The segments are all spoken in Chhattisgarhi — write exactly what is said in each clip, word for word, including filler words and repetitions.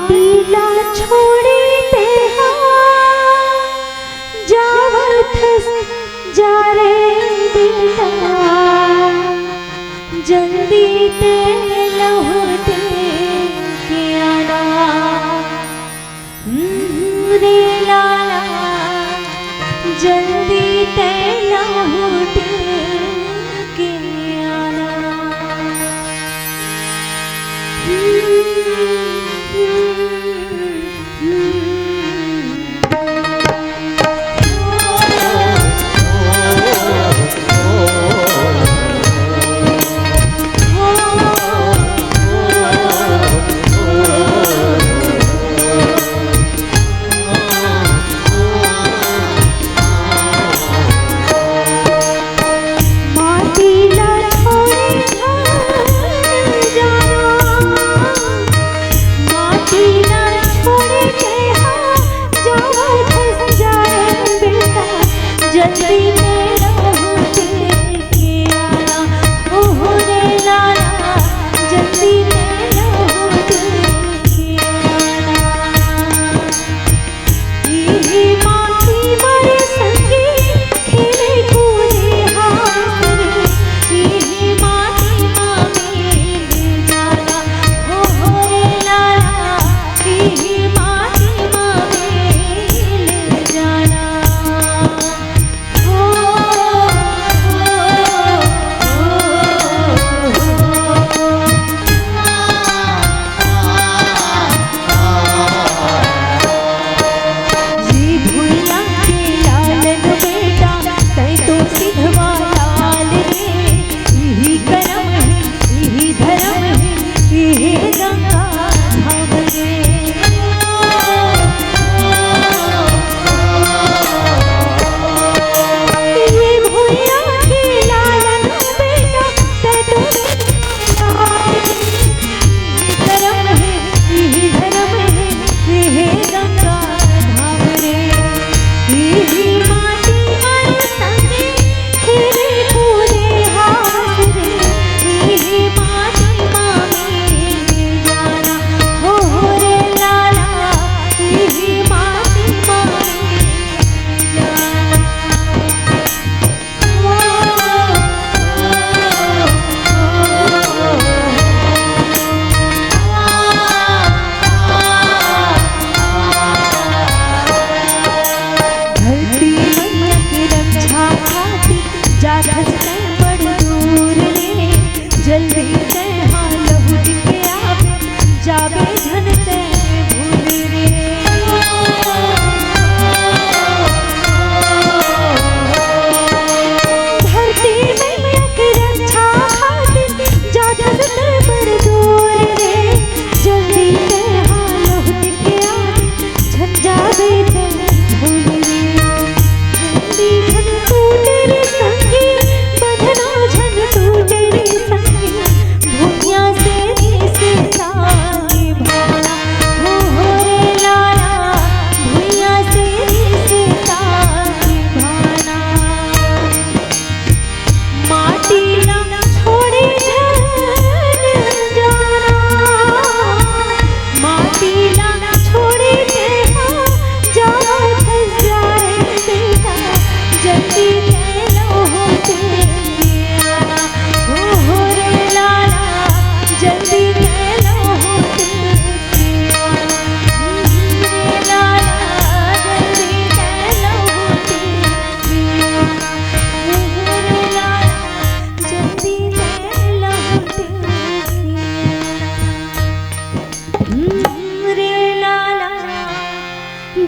पीला छोड़ी तेहा जावत हस जा रे बेटा, जल्दी ते लहुटे के आना। हम्म, रे लाला, जल्दी ते लहुटे के आना।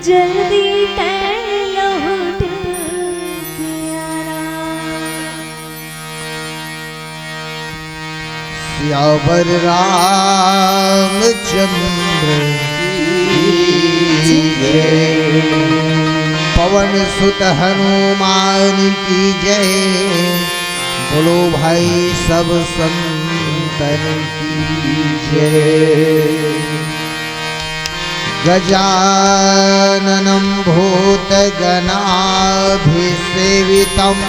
जल्दी तै लहुट के आना। सियावर रामचंद्र की जय। पवन सुत हनुमान की जय। बोलो भाई सब संतन की जय। गजाननं भूतगणाभिसेवितम्।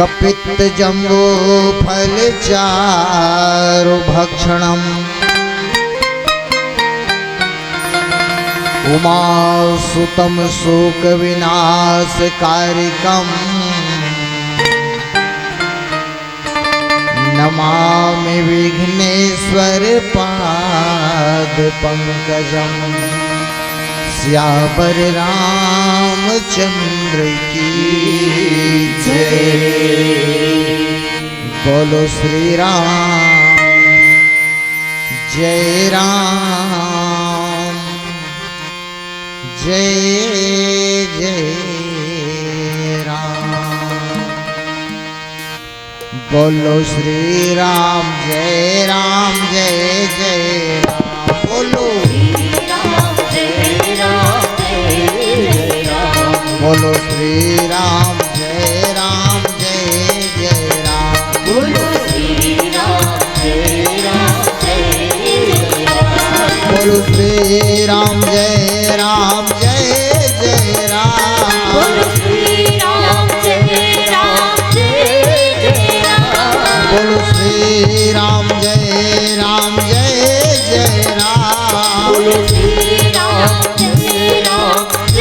कपित्थजम्बूफलचारुभक्षितम्। क्षणम् उमासुतं शोकविनाशकारिकम् नमामि विघ्नेश्वर पाद पंकजम्। सियावर रामचंद्र की जय। बोलो श्री राम, जय राम, जय जय राम। बोलो श्री राम, जय राम, जय जय राम। बोलो श्री राम, जय राम, जय जय राम। बोलो श्री राम, जय राम, जय जय राम। बोलो श्री राम, जय राम, जय जय राम। बोलो श्री राम, जय राम, जय जय राम। बोलो श्री राम, जय राम, जय जय राम। बोलो श्री राम, जय राम, जय जय राम। बोलो श्री राम, जय राम, जय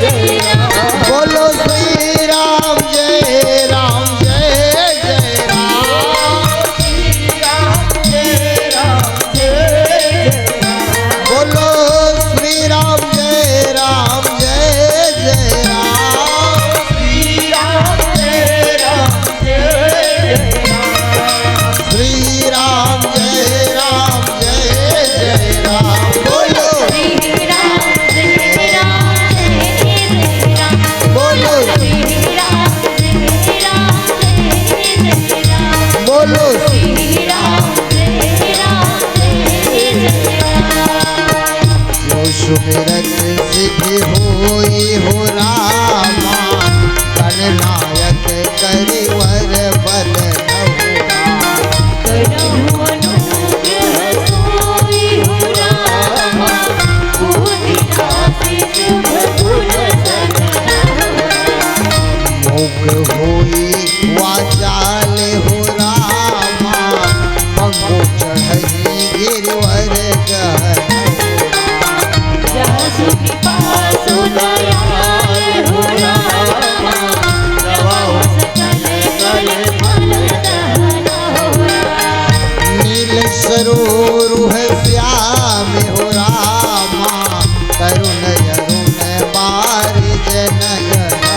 जय राम। बोलो श्री राम, जय राम, जय जय राम। श्री राम, जय राम, जय जय राम। बोलो श्री राम, जय राम, जय जय राम। श्री राम, जय राम, जय जय राम। श्री राम, जय राम, जय जय राम। बोलो श्री राम, जय राम, जय जय राम। बोलो श्री राम, जय राम, जय जय राम। बोलो श्री राम, जय राम, जय जय राम। जो सुमिरत सिद्धि होई हो रामा, गणनायक करिवर बल नहुरा। करहु अनुग्रह सोई हो रामा, कोटि आशीष प्रभु रतन नहुरा। मुख होई वाचाल हो रामा, पंगु चढ़ही गिरवर गहन। जासु कृपा सु दयाल हो रामा, गवाहु सकल कल मल दहन हो रामा। नील सरोरुह श्याम हो रामा, तरुण अरुण बारिज नयन हो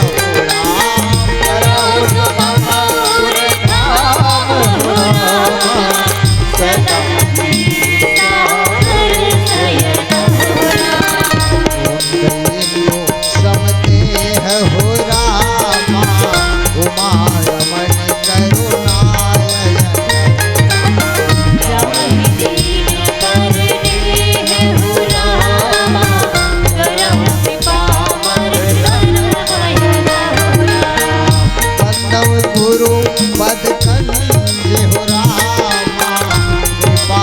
राम। करहु सुमधुर नाम हो राम, सदा श्री सागर शयन हो राम। कुंद इंदु सम देह हो रामा, उमा रमण करुणालय। जाहि दीन पर नेह हो रामा, करहु कृपा मर कर भय न हो रामा। बंदव गुरु पद कंज हो रामा, कृपा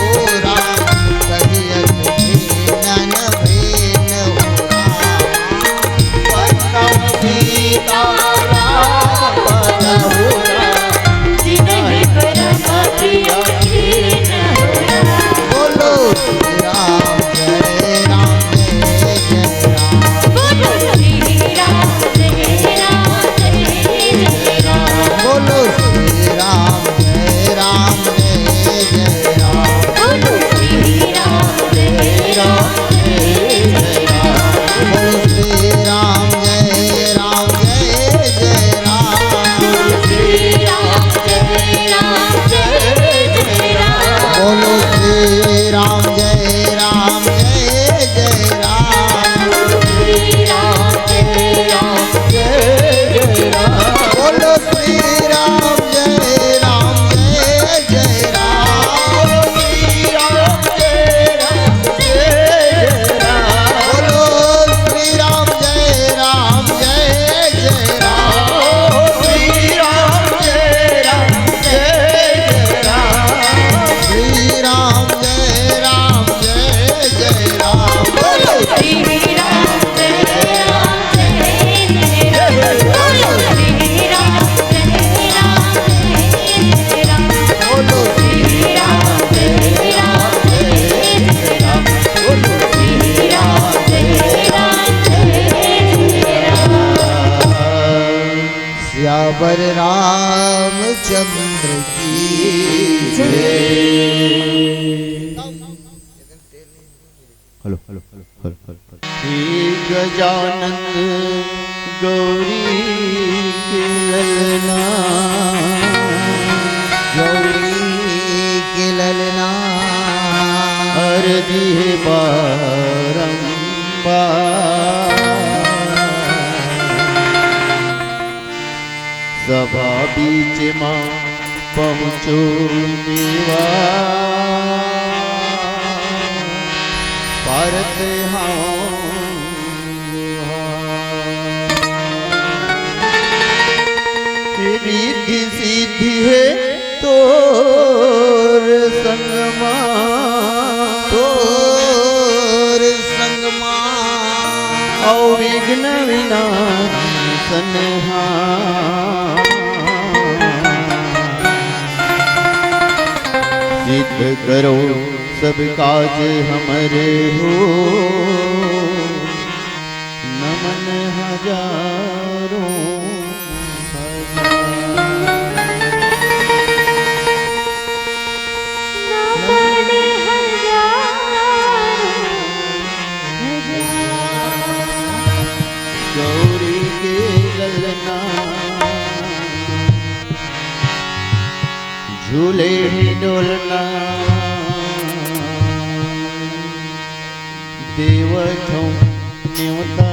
हो राम, कहियस भेनन भेन हो राम। पद्म सीता राम पद हो राम, जिनहि परम प्रिय कीन हो राम। बोलो श्री राम जय राम जय जय राम। बोलो श्री राम जय राम जय जय राम। बोलो श्री राम जय राम जय जय राम। बोलो श्री राम जय राम जय जय राम। बोलो श्री राम जय राम जय जय राम। श्री राम जय राम जय जय राम। बोलो श्री राम जय राम जय जय राम। श्री राम जय राम जय जय राम। बोलो श्री राम जय राम जय जय राम। श्री राम जय राम जय जय राम। बोलो श्री राम जय राम जय जय राम। श्री राम जय राम जय जय राम। श्री राम जय राम जय जय राम। बोलो श्री राम जय राम जय जय राम। बोलो श्री राम जय राम जय जय राम। बोलो श्री राम जय राम जय जय राम। बोलो श्री राम जय राम जय जय राम। सियावर रामचंद्र की जय। Hello, hello, hello, hello, hello, hello. हे गजानन गौरी के ललना, गौरी के ललना, अरजी हे बारंबार। सभा बीच मा पहुँचो देवा, पारत हौं गुहार। रिद्धि सिद्धि हे तोर संग मा, तोर संग मा। अउ विघ्न विनाशन हा। सिद्ध करो सब काज हमर हो, नमन हजारों हजार। नमन हजारों हजार। गौरी के ललना झूले हे डोलना, देवत हौं न्योता।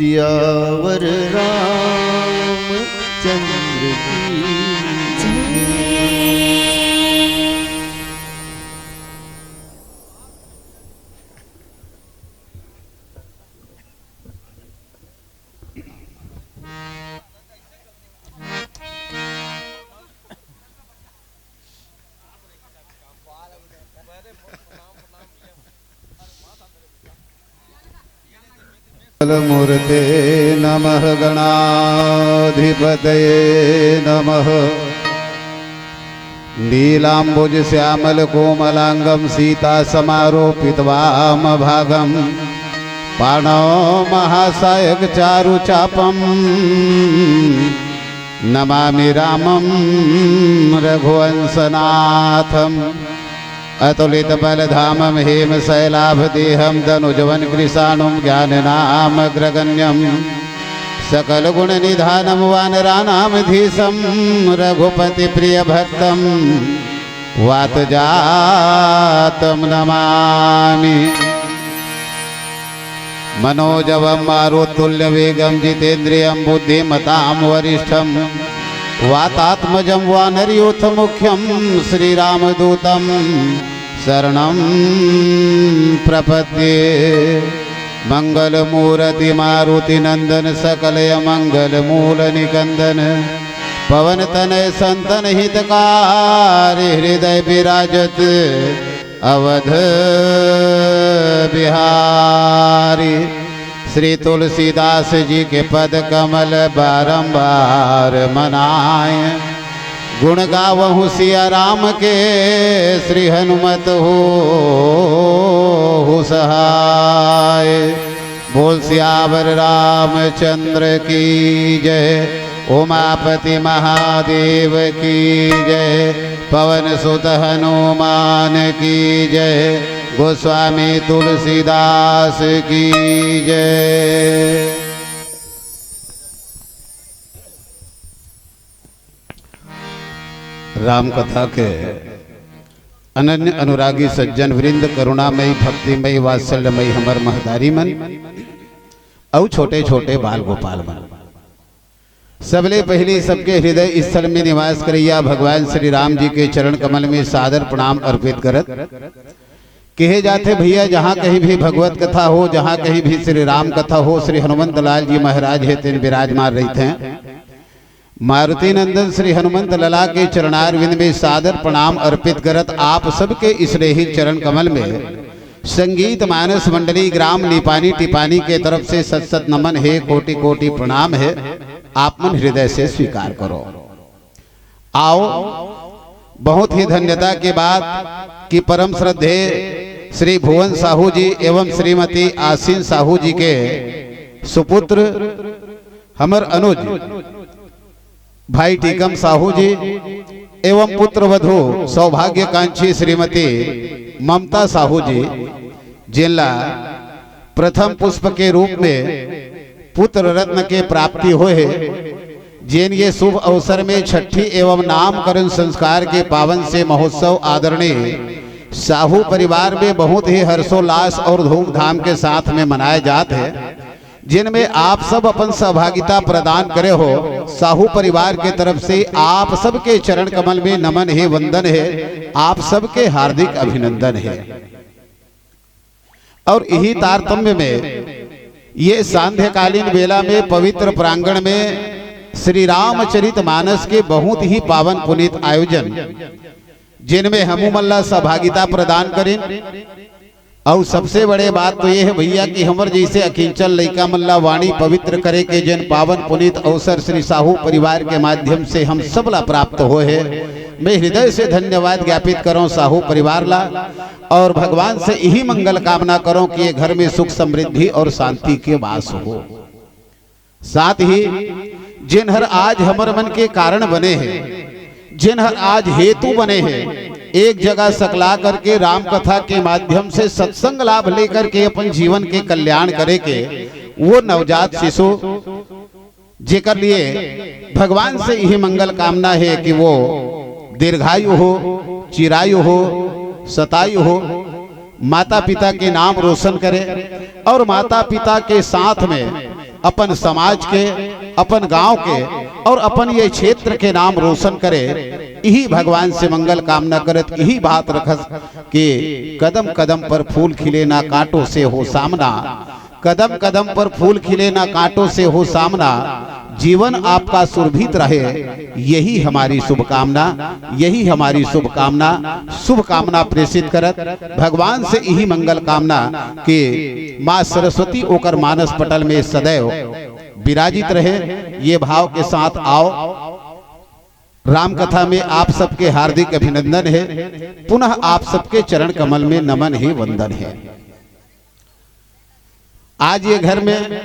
सियावर रामचंद्र की। मूर्ते नमः, गणाधिपतये नमः। नीलाम्बुज श्यामल कोमलांगं सीता समारोपित वाम भागं। पाणौ महासायक चारु चापं। नमामि रामं रघुवंशनाथम्। अतुलित बल धामं हेम शैलाभ देहं दनुजवन कृशाणुं ज्ञान नाम अग्रगण्यं। सकल गुण निधानं वानराणाम धीशं रघुपति प्रिय भक्तं वात जातं नमामि। मनोजवं मारुतुल्यवेगं जितेन्द्रियं बुद्धिमतां वरिष्ठं वातात्मजं वानरयूथमुख्यं श्रीरामदूतं शरणं प्रपद्ये। मङ्गलमूर्ति मारुतिनन्दन सकलय मङ्गलमूल निकन्दन पवन तनय संतन हितकारी हृदय विराजत अवध बिहारी। श्री तुलसीदास जी के पद कमल बारंबार मनाय। गुण गावहु सिया राम के श्री हनुमत होहु सहाय। बोल सियावर रामचंद्र की जय, उमापति महादेव की जय, पवन सुत हनुमान की जय, गोस्वामी तुलसीदास की जय। राम कथा के अनन्य अनुरागी सज्जन वृंद, करुणामयी, भक्तिमयी, वात्सल्यमयी हमर महतारी मन अउ छोटे-छोटे बाल गोपाल मन, सबले पहिली सबके हृदय स्थल में निवास करइया भगवान श्री राम जी के चरण कमल में सादर प्रणाम अर्पित करत, कहे जाथे भैया, जहाँ कहीं भी भगवत कथा हो, जहाँ कहीं भी श्री राम कथा हो, श्री हनुमंत लाल जी महाराज हे तेन विराजमान रहिथे। मारुति नंदन श्री हनुमंत लला के चरणारविंद में सादर प्रणाम अर्पित करत आप सबके स्नेही चरण कमल में संगीत मानस मंडली ग्राम निपानी टिपानी के तरफ से सत सत नमन हे, कोटि कोटि प्रणाम हे। आप मन हृदय से स्वीकार करो। आओ, बहुत ही धन्यता के बात कि परम श्रद्धे श्री भुवन साहू जी एवं श्रीमती आशीन साहू जी के सुपुत्र हमर अनुज भाई टीकम साहू जी एवं पुत्र वधु सौभाग्यकांक्षी श्रीमती ममता साहू जी, जिनला प्रथम पुष्प के रूप में पुत्र रत्न के प्राप्ति होय हे, जेन ये शुभ अवसर में छठी एवं नामकरण संस्कार के पावन से महोत्सव आदरणीय साहू परिवार में बहुत ही हर्षोल्लास और धूमधाम के साथ में मनाए जात हे, जिनमें आप सब अपन सहभागिता प्रदान करे हो। साहू परिवार के तरफ से आप सबके चरण कमल में नमन हे, वंदन हे, आप सबके हार्दिक अभिनंदन हे। और इही तारतम्य में ये सांध्यकालीन बेला में पवित्र प्रांगण में श्री रामचरित मानस के बहुत ही पावन पुनीत आयोजन, जिनमें हमू मन ला सहभागिता प्रदान करिन। अउ सबसे बड़े बात तो ये हे भैया कि हमर जइसे अकिंचन लइका मन ला वाणी पवित्र करे के जेन पावन पुनीत अवसर श्री साहू परिवार के माध्यम से हम सब ला प्राप्त होय हे, मैं हृदय से धन्यवाद ज्ञापित करौं साहू परिवार ला। और भगवान से इही मंगल कामना करौं कि ये घर में सुख समृद्धि और शांति के वास हो। साथ ही जेन हर आज हमर मन के कारण बने हे, जेन हर आज हेतु बने हे, एक जगह सकला करके राम कथा के माध्यम से सत्संग लाभ लेकर के अपन जीवन के कल्याण करे के वो नवजात शिशु, जेकर लिए भगवान से इही मंगल कामना हे कि वो दीर्घायु हो, चिरायु हो, शतायु हो, माता पिता के नाम रोशन करे और माता पिता के साथ में अपन समाज के, अपन गांव के और अपन ये क्षेत्र के नाम रोशन करे। इही भगवान से मंगल कामना करत इही बात रखस कि कदम कदम पर फूल खिले, ना कांटों से हो सामना। कदम कदम पर फूल खिले, ना कांटों से हो सामना। जीवन आपका सुरभित रहे, यही हमारी शुभकामना, यही हमारी शुभकामना। शुभकामना प्रेषित करत भगवान से इही मंगल कामना कि माँ सरस्वती ओकर मानस पटल में सदैव विराजित रहे। ये भाव के साथ आओ, राम कथा में आप सबके हार्दिक अभिनंदन है, पुनः आप सबके चरण कमल में नमन है, वंदन है। आज ये घर में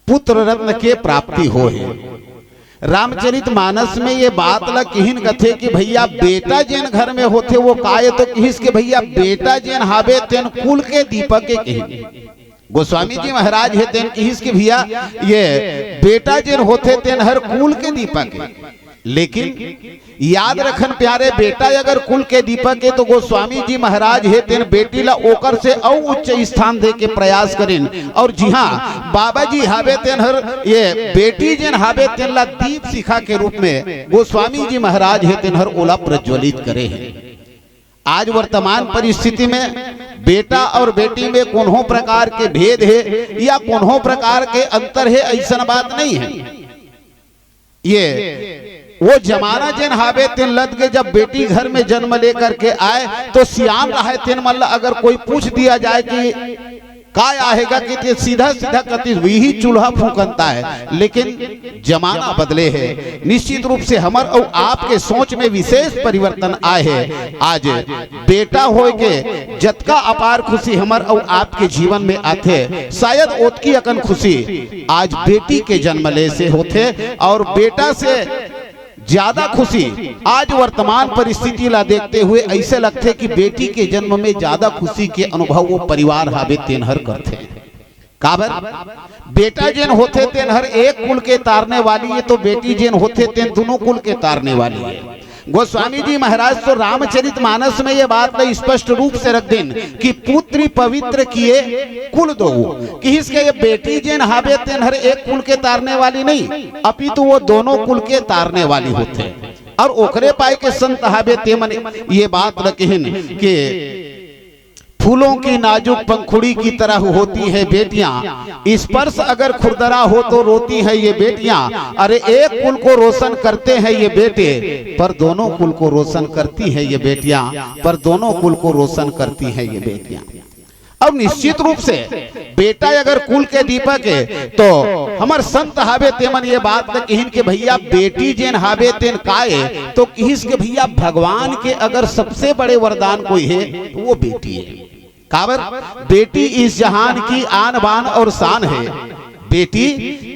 पुत्र रत्न के प्राप्ति होय हे। रामचरित मानस में ये बात ला किहिन कथे कि भैया, बेटा जेन घर में होथे वो काय, तो किहिस के भैया, बेटा जेन हावे तेन कुल के दीपक हे किहिन। गोस्वामी जी महाराज हे तेन किहिस के भैया, ये बेटा जेन होथे तेन हर कुल के दीपक हे। लेकिन याद रखन प्यारे, बेटा अगर कुल के दीपक हे तो गोस्वामी जी महाराज हे तेन बेटी ला ओकर से अउ उच्च स्थान दे के प्रयास करिन। और जी हाँ, बाबा जी हावे तेन हर ये बेटी जेन हावे तेन ला दीप शिखा के रूप में गोस्वामी जी महाराज हे तेन हर ओला प्रज्वलित करे हे। आज वर्तमान परिस्थिति में बेटा और बेटी में कोनो प्रकार के भेद हे या कोनो प्रकार के अंतर हे, ऐसन बात नहीं है। ये वो जमाना जेन हावे तेन लद के जब बेटी घर में जन्म लेकर के आए तो सियान रहे तेन मन ला अगर कोई पूछ दिया जाए कि काय आहे गा कि ते सीधा सीधा कति वही चूल्हा फूकन ताय। लेकिन जमाना बदले हे। निश्चित रूप से हमर अउ आपके सोच में विशेष परिवर्तन आए हे। आज बेटा होय के जतका अपार खुशी हमर अउ आपके जीवन में आथे, शायद ओतकी अकन खुशी आज बेटी के जन्म ले से होथे। और बेटा से ज्यादा खुशी आज वर्तमान परिस्थिति ला देखते हुए ऐसे लगथे कि बेटी के जन्म में ज्यादा खुशी के अनुभव वो परिवार हावे तेन हर करथे। काबर? बेटा जेन होथे तेन हर एक कुल के तारने वाली हे, तो बेटी जेन होथे तेन दुनों कुल के तारने वाली हे। गोस्वामी जी महाराज तो रामचरित मानस में ये बात ला स्पष्ट रूप से रख दिन कि पुत्री पवित्र किए कुल दो। किहिस के ये बेटी जेन हावे तेन हर एक कुल के तारने वाली नहीं, अपितु वो दोनों कुल के तारने वाली होथे। और ओकरे पाए के संत हावे तेमन ये बात ल किहिन कि फूलों की नाजुक पंखुड़ी की तरह होती हैं बेटियां, स्पर्श अगर खुरदरा हो तो रोती हैं ये बेटियां। अरे एक कुल को रोशन करते हैं ये बेटे, पर दोनों कुल को रोशन करती हैं ये बेटियां, पर दोनों कुल को रोशन करती हैं ये बेटियां। अब निश्चित रूप से बेटा अगर कुल के दीपक हे तो हमर संत हावे तेमन ये बात ल किहिन के भैया बेटी जेन हावे तेन काय, तो किहिस के भैया भगवान के अगर सबसे बड़े वरदान कोई हे तो वो बेटी हे। काबर? बेटी इस जहान की आन बान और शान है। बेटी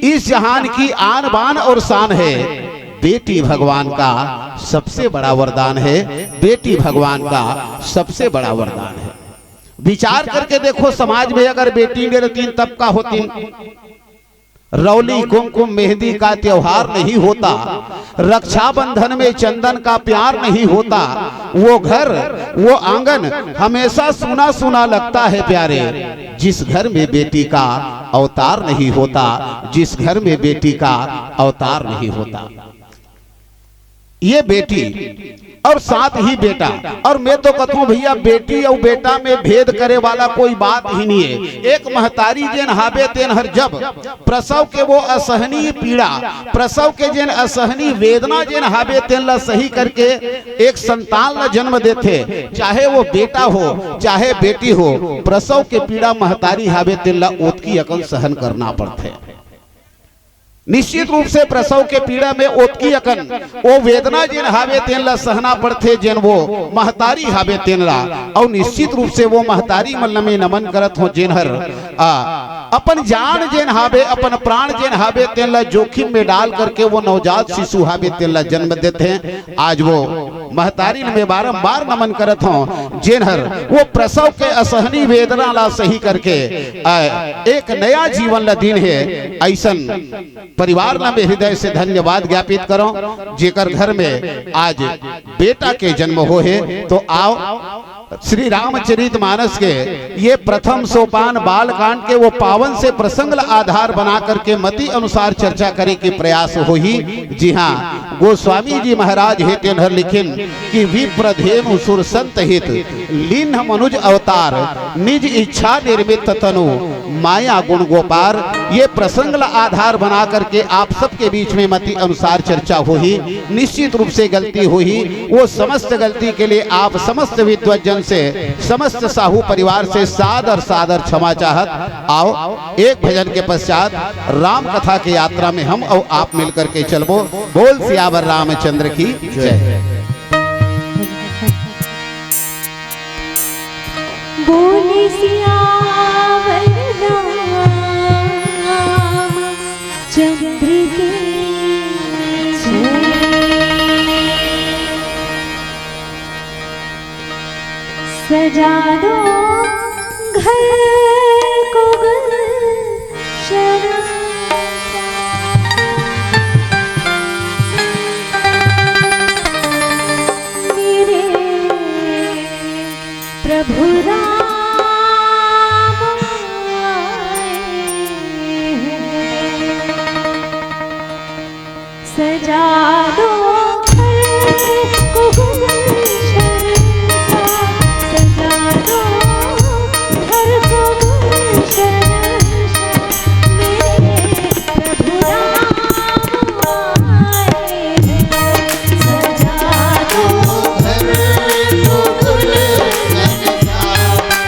इस जहान की आन बान और शान है। बेटी भगवान का सबसे बड़ा वरदान है। बेटी भगवान का सबसे बड़ा वरदान है। विचार करके देखो, समाज में अगर बेटी नइ रहतिन तब का होतिन? रौली, कुमकुम, मेहंदी का त्योहार नहीं होता, रक्षाबंधन में चंदन का प्यार नहीं होता। वो घर, वो आंगन हमेशा सूना सूना लगता है प्यारे, जिस घर में बेटी का अवतार नहीं होता, जिस घर में बेटी का अवतार नहीं होता। ये बेटी और साथ ही बेटा। और मैं तो कथूं भैया, बेटी और बेटा में भेद करे वाला कोई बात ही नहीं है। एक महतारी जेन हावे तेन हर जब प्रसव के वो असहनीय पीड़ा, प्रसव के जेन असहनीय वेदना जेन हावे तेन ला सही करके एक संतान ला जन्म देथे, चाहे वो बेटा हो चाहे बेटी हो, प्रसव के पीड़ा महतारी हावे तेन ला ओतकी अकन सहन करना पड़थे। निश्चित रूप से प्रसव के पीड़ा में ओतकी अकन वो वेदना जेन हावे तेन ला सहना पड़थे, जेन वो महतारी हावे तेन ला। और निश्चित रूप से वो महतारी मन ल मैं नमन करत हों, जेन हर, आ, अपन जान जेन हावे, अपन प्राण जेन हावे तेन ला जोखिम में डाल करके वो नवजात शिशु हावे तेन ला जन्म देथे। आज वो महतारी ल मैं बारंबार नमन करत हों, जेन हर वो प्रसव के असहनीय वेदना ला सही करके, आ, एक नया जीवन ला दीन हे। ऐसन परिवार ला मैं हृदय से धन्यवाद ज्ञापित करों, जेकर घर में आज बेटा के जन्म होय हे। तो आओ, श्री रामचरित मानस के ये प्रथम सोपान बालकांड के वो पावन से प्रसंग ला आधार बना करके मति अनुसार चर्चा करे के प्रयास होही। जी हाँ, गोस्वामी जी महाराज हे तेन हर लिखिन कि विप्र धेनु सुर संत हित, लीन्ह मनुज अवतार, निज इच्छा निर्मित तनु, माया गुण गोपार। ये प्रसंग ला आधार बना करके आप सबके बीच में मति अनुसार चर्चा होही। निश्चित रूप से गलती होही, वो समस्त गलती के लिए आप समस्त विद्वत जन से, समस्त साहू परिवार से सादर सादर क्षमा चाहत। आओ, एक भजन के पश्चात राम कथा के यात्रा में हम और आप मिलकर के चलबो। बोल सियावर रामचंद्र की जय। बोले सियावर रामचंद्र की जय। सजा दो घर को गुलशन सा। मेरे प्रभु राम आए हैं। सजा दो घर को गुलशन सा, सजा दो घर को गुलशन सा। मेरे प्रभु राम आए हैं। सजा दो घर को गुलशन सा।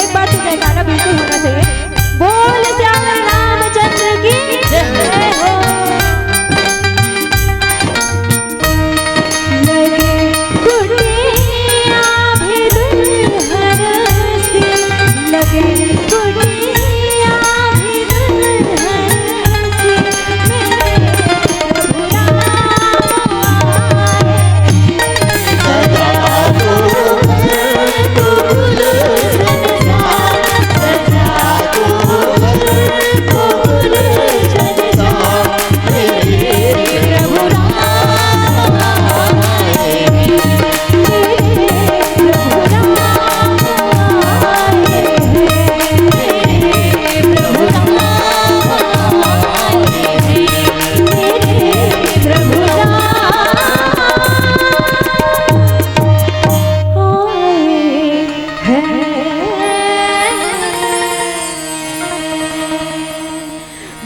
एक बार तो जयकारा बिल्कुल होना चाहिए। बोल श्याम रामचंद्र की जय हो। लगे कुटिया भी दुल्हन सी, लगे कुटिया भी दुल्हन सी, मेरे प्रभु राम आए।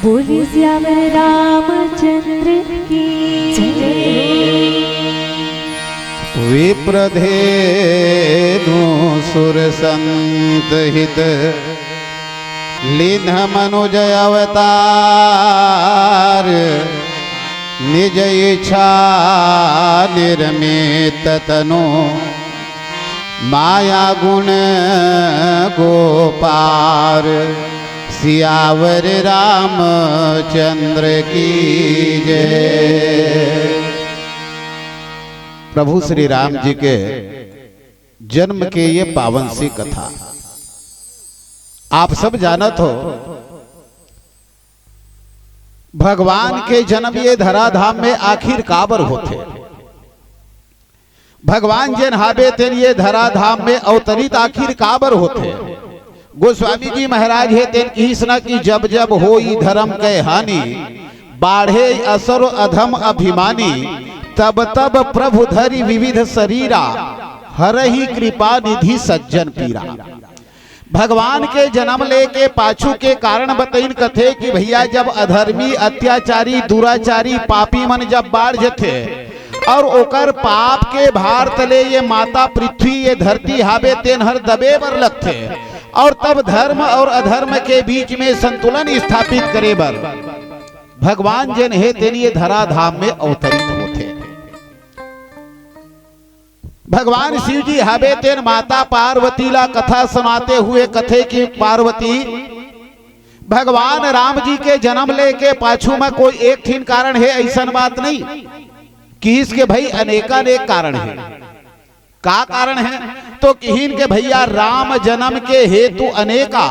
बोली सियावर रामचंद्र की जय। विप्रधेनु सुर संत हित, लीन्ह मनुज अवतार, निज इच्छा निर्मित तनु, माया गुण को पार। सियावर रामचंद्र की जय। प्रभु श्री राम जी के जन्म के ये पावन सी कथा आप सब जानत हो। भगवान के जन्म ये धराधाम में आखिर काबर होथे? भगवान जेन हाबे तेन ये धराधाम में अवतरित आखिर काबर होथे? गोस्वामी जी महाराज हे तेन किहिस न कि जब जब होई धर्म के हानि, बाढ़े असुर अधम अभिमानी, तब तब प्रभु धरि विविध शरीरा, हरहि कृपा निधि सज्जन पीरा। भगवान के जन्म ले के पाछू के कारण बतइन कथे कि भैया, जब अधर्मी, अत्याचारी, दुराचारी, पापी मन जब बाढ़ जथे और ओकर पाप के भार तले ये माता पृथ्वी, ये धरती हाबे तेन हर दबे बर लगथे और तब धर्म और अधर्म के बीच में संतुलन स्थापित करे बर भगवान जेन हे तेन ये धराधाम में अवतरित होथे। भगवान शिव जी हाबे तेन माता पार्वती ला कथा सुनाते हुए कथे कि पार्वती, भगवान राम जी के जन्म ले के पाछू में कोई एक ठिन कारण हे, अइसन बात नहीं। किहिस के भई अनेकानेक कारण हे। का कारण हे? तो किहिन के भैया, राम जन्म के हेतु अनेका,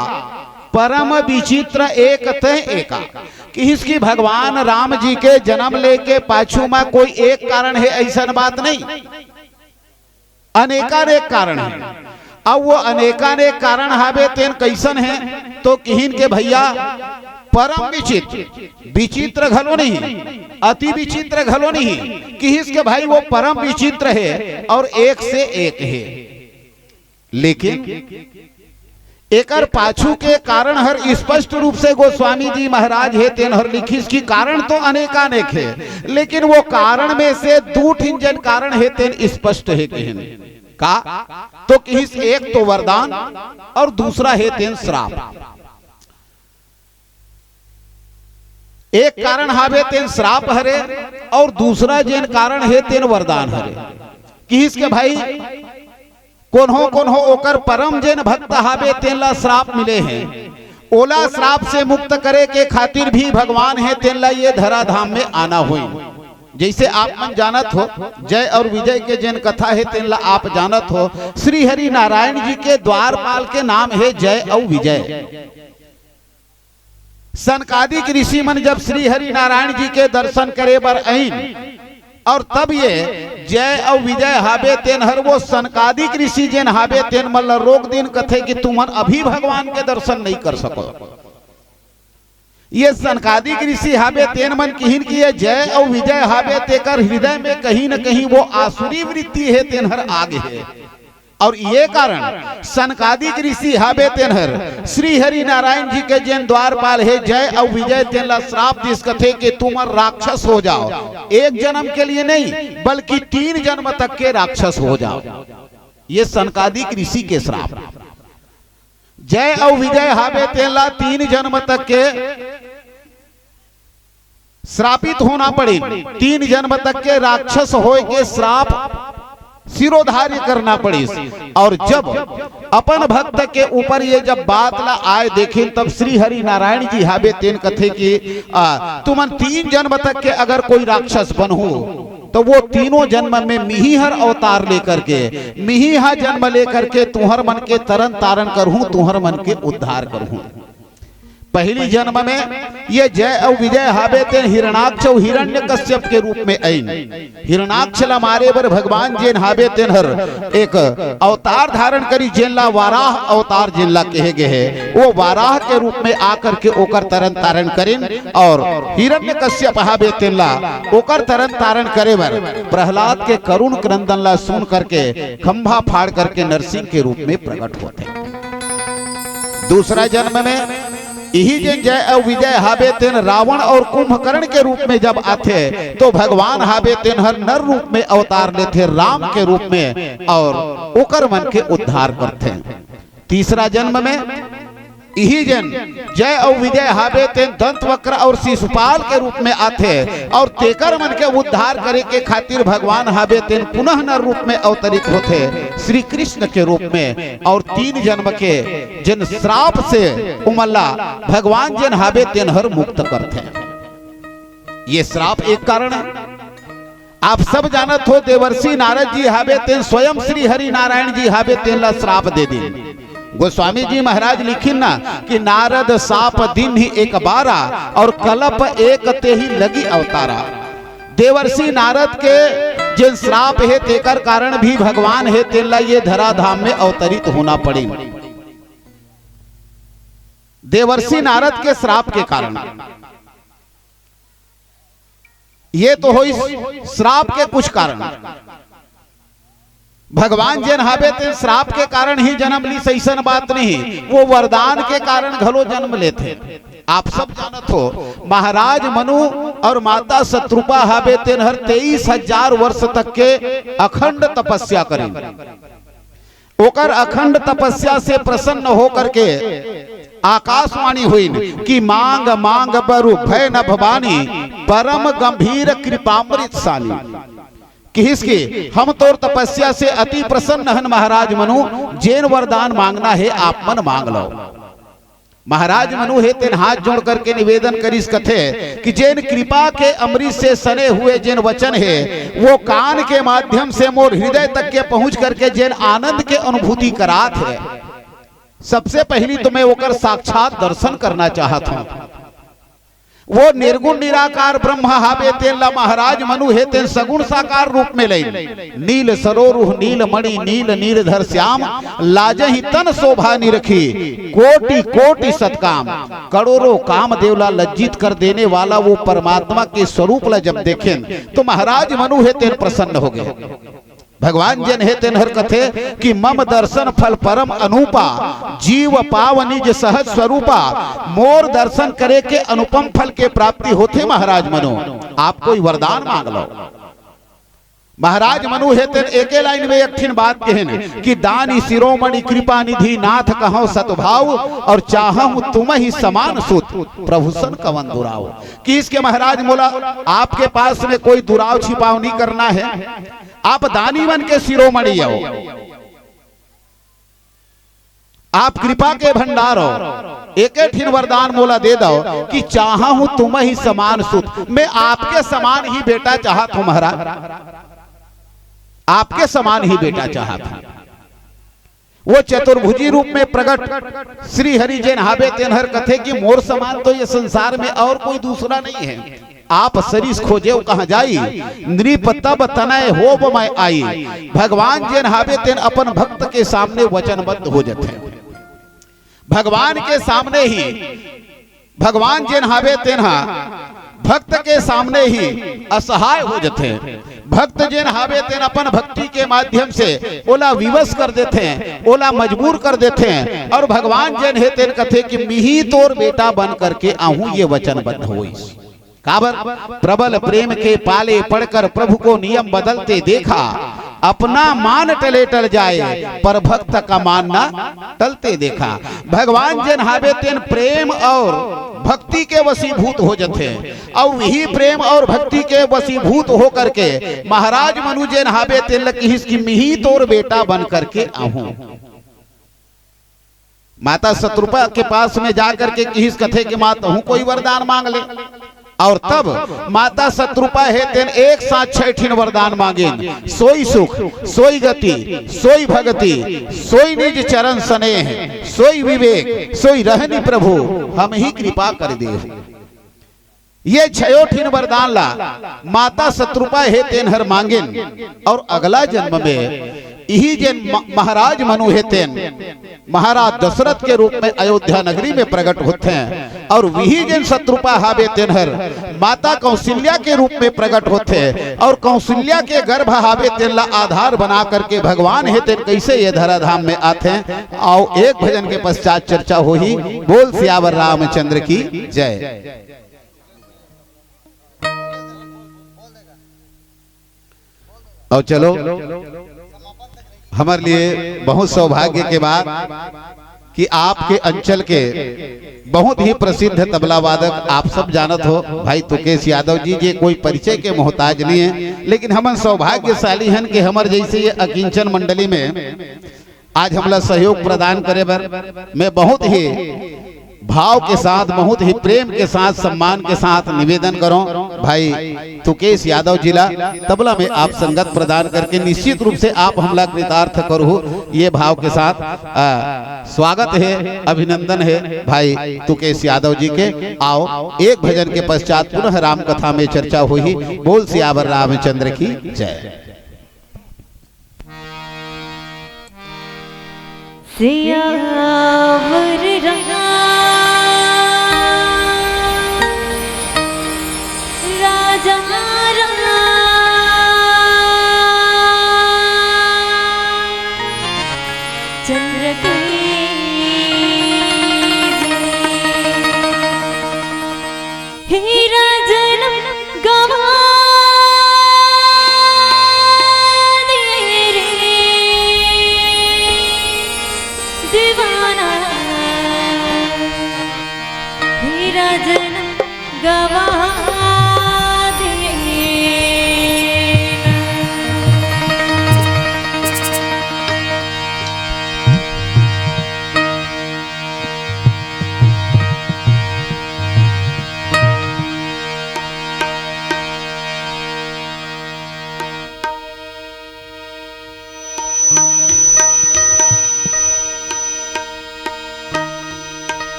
परम विचित्र एक तय एका। किहिस कि भगवान राम जी के जन्म ले के पाछू में कोई एक कारण हे, अइसन बात नहीं। अनेकानेक कारण हे। अब वो अनेकानेक कारण हाबे तेन कइसन हे? तो किहिन के भैया, परम विचित्र, विचित्र घलो नहीं, अति विचित्र घलो नहीं। किहिस के भाई, वो परम विचित्र हे और एक से एक हे। लेकिन एकर पाछू के कारण हर स्पष्ट रूप से गोस्वामी जी महाराज हे तेन हर लिखिस कि कारण तो अनेकानेक हे, लेकिन वो कारण में से दू ठिन जेन कारण हे तेन स्पष्ट हे कहिन। का? तो किहिस एक तो वरदान और दूसरा हे तेन श्राप। एक कारण हाबे तेन श्राप हरे और दूसरा जेन कारण हे तेन वरदान हरे। किहिस के भाई, कोनो कोनो ओकर परम जेन भक्त हाबे तेन ला श्राप मिले हे, ओला श्राप से मुक्त करे के खातिर भी भगवान हे तेन ला ये धराधाम में आना होई। जैसे आप मन जानत हो, जय और विजय के जेन कथा हे तेन ला आप जानत हो, श्री हरि नारायण जी के द्वारपाल के नाम हे जय और विजय। सनकादिक ऋषि मन जब श्री हरि नारायण जी के दर्शन करे बर आइन और तब ये जय अउ विजय हाबे तेन हर वो सनकादिक ऋषि जेन हाबे तेन मन ल रोक दिन, कथे कि तुमन अभी भगवान के दर्शन नहीं कर सको। ये सनकादिक ऋषि हाबे तेन मन किहिन कि ये जय अउ विजय हाबे तेकर हृदय में कहीं न कहीं वो आसुरी वृत्ति हे, तेन हर आगे हे। और ये कारण सनकादिक ऋषि हाबे तेन हर श्री हरि नारायण जी के जेन द्वारपाल हे जय अउ विजय तेन ला श्राप दिस, कथे कि तुमन राक्षस हो जाओ, एक जन्म के लिए नहीं बल्कि तीन जन्म तक के राक्षस हो जाओ। ये सनकादिक ऋषि के श्राप। जय अउ विजय हाबे तेन ला तीन जन्म तक के श्रापित होना पड़िस। तीन जन्म तक के राक्षस होय के श्राप शिरोधार्य करना पड़िस। अउ जब अपन भक्त के ऊपर ये जब बात ला आय देखिन, तब श्री हरि नारायण जी हाबे तेन कथे कि आ, तुमन तीन जन्म तक के अगर कोई राक्षस बनहू, तो वो तीनों जन्म में मिही हर अवतार लेकर के, मिही हा जन्म लेकर के तुहर मन के तरन तारण करहूं, तुहर मन के उद्धार करहूं। पहली जन्म में ये जय अउ विजय हाबे तेन हिरणाक्ष अउ हिरण्यकश्यप के रूप में आइन। हिरणाक्ष ला मारे बर भगवान जेन हाबे तेन हर एक अवतार धारण करिस, जेन ला वाराह अवतार जेन ला कहे गे हे, वो वाराह के रूप में आकर के ओकर तरन तारण करिन। अउ हिरण्यकश्यप हाबे तेन ला ओकर तरन तारण करे बर प्रहलाद के करुण क्रंदन ला सुन करके खंभा फाड़ करके नरसिंह के रूप में प्रकट होथे। दूसरा जन्म में इही जेन जय अउ विजय हाबे तेन रावण अउ कुंभकर्ण के रूप में जब आथे, तो भगवान हाबे तेन हर नर रूप में अवतार लेथे, राम के रूप में, अउ ओकर मन के उद्धार करथे। तीसरा जन्म में इही जेन जय अउ विजय हाबे तेन दंतवक्र अउ शिशुपाल के रूप में आथे, अउ तेकर मन के उद्धार करे के खातिर भगवान हाबे तेन पुनः नर रूप में अवतरित होथे, श्री कृष्ण के रूप में। अउ तीन जन्म के जेन श्राप से उमन ला भगवान जेन हाबे तेन हर मुक्त करथे। ये श्राप एक कारण हे। आप सब जानत हो, देवर्षि नारद जी हाबे तेन स्वयं श्री हरि नारायण जी हाबे तेन ला श्राप दे दिन। गोस्वामी जी महाराज लिखिन ना कि नारद शाप दीन्हि एक बारा, अउ कलप एक तेहि लगि अवतारा। देवर्षि नारद के जेन श्राप हे, तेकर कारण भी भगवान हे तेन ला ये धराधाम में अवतरित होना पड़िस। देवर्षि नारद के श्राप के कारण। ये तो होइस श्राप के कुछ कारण। भगवान जेन हाबे तेन श्राप के कारण ही जन्म लिस, अइसन बात नहीं, वो वरदान के कारण घलो जन्म लेथे। आप सब जानत हो, महाराज मनु अउ माता शतरूपा हाबे तेन हर तेईस हजार वर्ष तक के अखंड तपस्या करिन। ओकर अखंड तपस्या से प्रसन्न होकर के आकाशवाणी होइन कि मांग मांग बरु भय न भवानी, परम गंभीर कृपामृत सानी। किहिस कि हम तोर तपस्या से अति प्रसन्न हन महाराज मनु, जेन वरदान मांगना हे आप मन मांग लव। महाराज मनु हे तेन हाथ जोड़ करके निवेदन करिस, कथे कि जेन कृपा के अमृत से सने हुए जेन वचन हे, वो कान के माध्यम से मोर हृदय तक के पहुंच करके जेन आनंद के अनुभूति करात हे, सबसे पहली तो मैं ओकर साक्षात दर्शन करना चाहत हूं। वो निर्गुण निराकार ब्रह्म हावे, तेन ला महाराज मनु हे तेन सगुण साकार रूप में लइन। नील सरोरुह नील मणि नील नीलधर श्याम, लाजहि तन शोभा निरखी कोटि कोटि सतकाम। करोड़ों कामदेव ला लज्जित कर देने वाला वो परमात्मा के स्वरूप ला जब देखेन, तो महाराज मनु हे तेन प्रसन्न हो गए। भगवान जेन हे तेन हर कथे कि मम दर्शन फल परम अनूपा, जीव पाव निज सहज स्वरूपा। मोर दर्शन करे के अनुपम फल के प्राप्ति होथे महाराज मनु, आप कोई वरदान मांग लव। महाराज मनु हे तेन एके लाइन में एक ठिन बात कहेन कि दानी शिरोमणि कृपा निधि नाथ कहव सतभाव, अउ चाहहु तुमहि समान सुत प्रभु सन कवन दुराव। किहिस के महाराज मोला आपके पास में कोई दुराव छिपाव नहीं करना हे। आप दानी मन के शिरोमणि अव, आप कृपा के भंडार अव, एके ठिन वरदान मोला दे दव कि चाहहु तुमहि समान सुत, मैं आपके समान ही बेटा चाहत हूं महाराज, आपके समान ही बेटा चाहत हूं। वो चतुर्भुजी रूप में प्रकट श्री हरि जेन हावे तेन हर कथे कि मोर समान तो ये संसार में अउ कोई दूसरा नहीं हे। आप सरिस खोजेव कहां जाई, नृप तब तनय होब मय आई। भगवान जेन हावे तेन अपन भक्त के सामने वचनबद्ध हो जथे। भगवान के सामने ही, भगवान जेन हावे तेन हा भक्त के सामने ही असहाय हो जथे। भक्त जेन हावे तेन अपन भक्ति के माध्यम से ओला विवश कर देथे, ओला मजबूर कर देथे। अउ भगवान जेन हे तेन कथे कि मिही तोर बेटा बन करके आहूं, ये वचनबद्ध होइस। काबर? प्रबल प्रेम के पाले पड़कर प्रभु को नियम बदलते देखा, अपना मान टले टल जाए, पर भक्त का मान ना टलते देखा। भगवान जेन हावे तेन प्रेम और भक्ति के वशीभूत हो जथे, और वही प्रेम और भक्ति के वशीभूत हो करके महाराज मनु जेन हावे तेन ल किहिस कि मिही तोर बेटा बन करके आहूं। माता शत्रुपा के पास में जा करके किहिस कथे कि माँ तहूं कोई वरदान मांग ले। और तब माता शत्रुपा हे तेन एक साथ छह ठिन वरदान मांगेन, सोई सुख, सोई गति, सोई भगति, सोई निज चरण स्नेह, सोई विवेक, सोई रहनी प्रभु, हमही कृपा कर देहु। ये छयो ठिन वरदान ला माता शत्रुपा हे तेन हर मांगेन, और अगला जन्म में इही जेन म-, महाराज मनु हे तेन महाराज दशरथ के रूप में अयोध्या नगरी में प्रकट होथे, और वही जेन शत्रुपा हावे तेन हर माता कौशल्या के रूप में प्रकट होथे, और कौशल्या के गर्भ हावे तेन ला आधार बना करके भगवान हे तेन कैसे ये धराधाम में आथे। आओ एक भजन के पश्चात चर्चा होही। बोल सियावर रामचंद्र की जय। और चलो, हमारे लिए बहुत सौभाग्य के बात कि आपके अंचल के बहुत ही प्रसिद्ध तबला वादक, आप सब जानत हो, भाई तुकेश यादव जी, जे कोई परिचय के मोहताज नहीं है, लेकिन हमन सौभाग्यशाली हन कि हमर जैसे ये अकिंचन मंडली में आज हमला सहयोग प्रदान करे बर मैं बहुत ही भाव के साथ, बहुत ही प्रेम के साथ, सम्मान के साथ निवेदन करो भाई तुकेश यादव जी ला तबला में आप संगत प्रदान करके निश्चित रूप से आप हमला कृतार्थ करहु। ये भाव के साथ, आ, स्वागत है, अभिनंदन है भाई तुकेश यादव जी के। आओ एक भजन के पश्चात पुनः राम कथा में चर्चा होही। बोल सियावर रामचंद्र की जय। सियावर राम राजा राम चंद्र की जय। हे राजन गवा दे रे दीवाना, हे राजन गवा दे।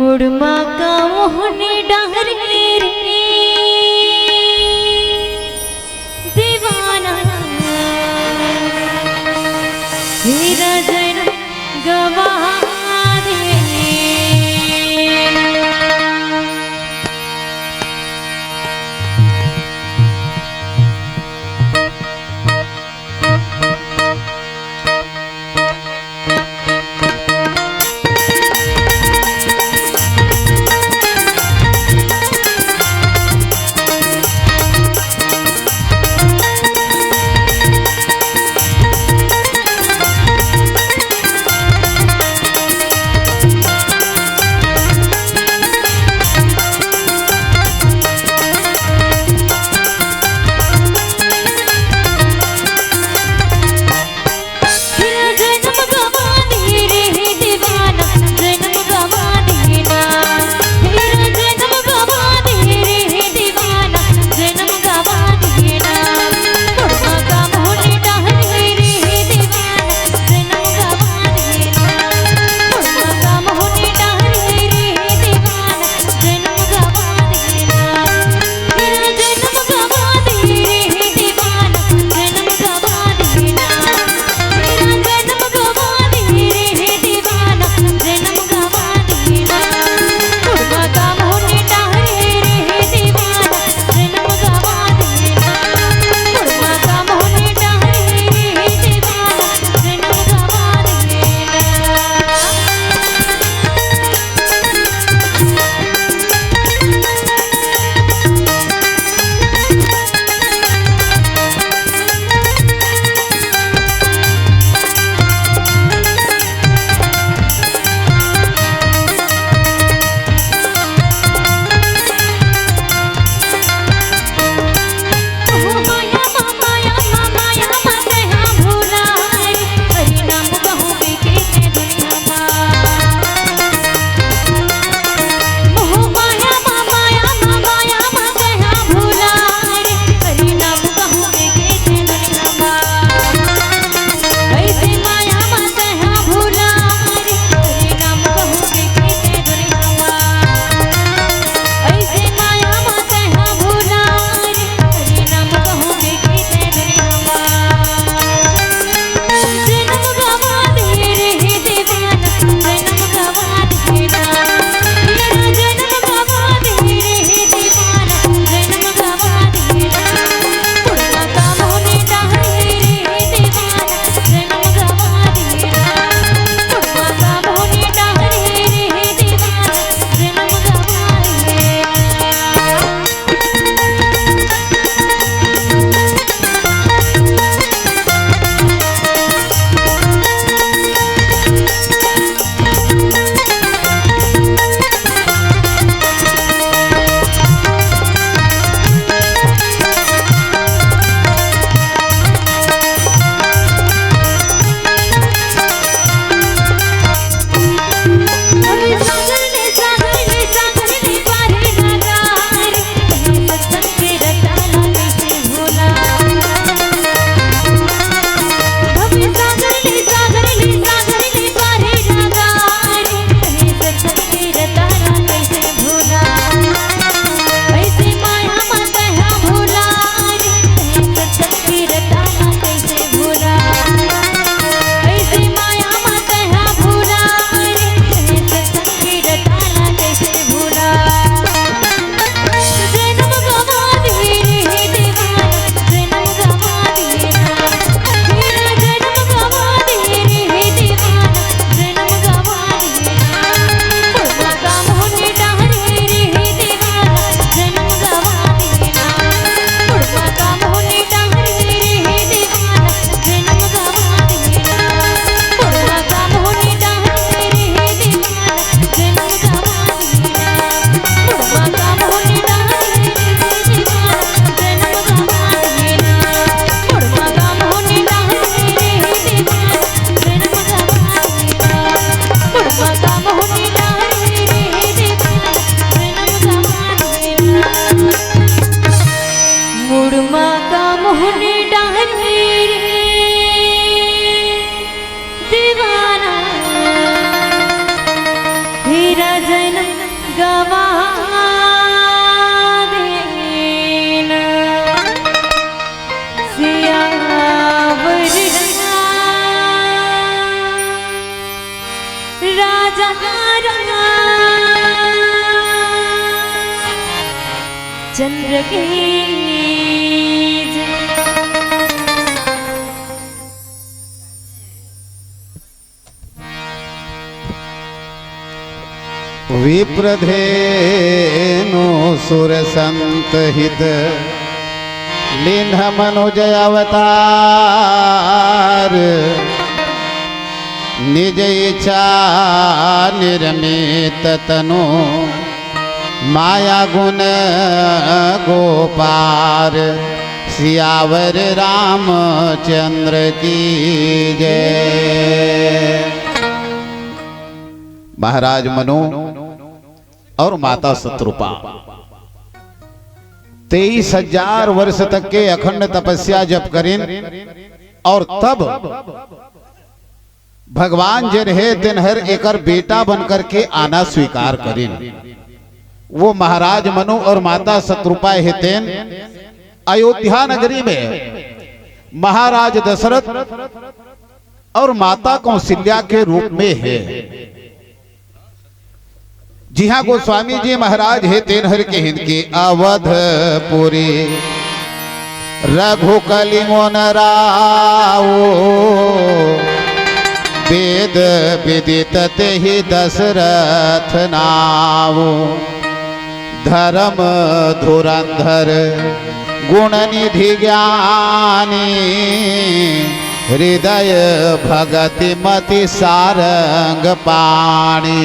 मुड़मा का मोहन डहरे रे दीवाना, हे राजन गवा दे। चंद्र की जय। विप्रधेनु सुरसंत हित, लीन्ह मनुज अवतार। निज इच्छा निर्मित तनु, माया गुण गो पार। सियावर रामचंद्र की जय। महाराज मनु और माता शतरूपा तेईस हजार वर्ष तक के अखंड तपस्या जप करिन और तब भगवान जेन हे तेन हर एकर बेटा बन करके आना स्वीकार करिन। वो महाराज मनु और माता शतरूपा हे तेन अयोध्या नगरी में महाराज दशरथ और माता कौशल्या के रूप में हे। जिहां गोस्वामी जी महाराज हे तेन हर कहिन कि अवधपुरी रघुकुल मुनि राऊ, वेद विदित तेहि दशरथ नाऊ। धर्म धुरंधर गुण निधि ज्ञानी, हृदय भगति मति सारंग पानी।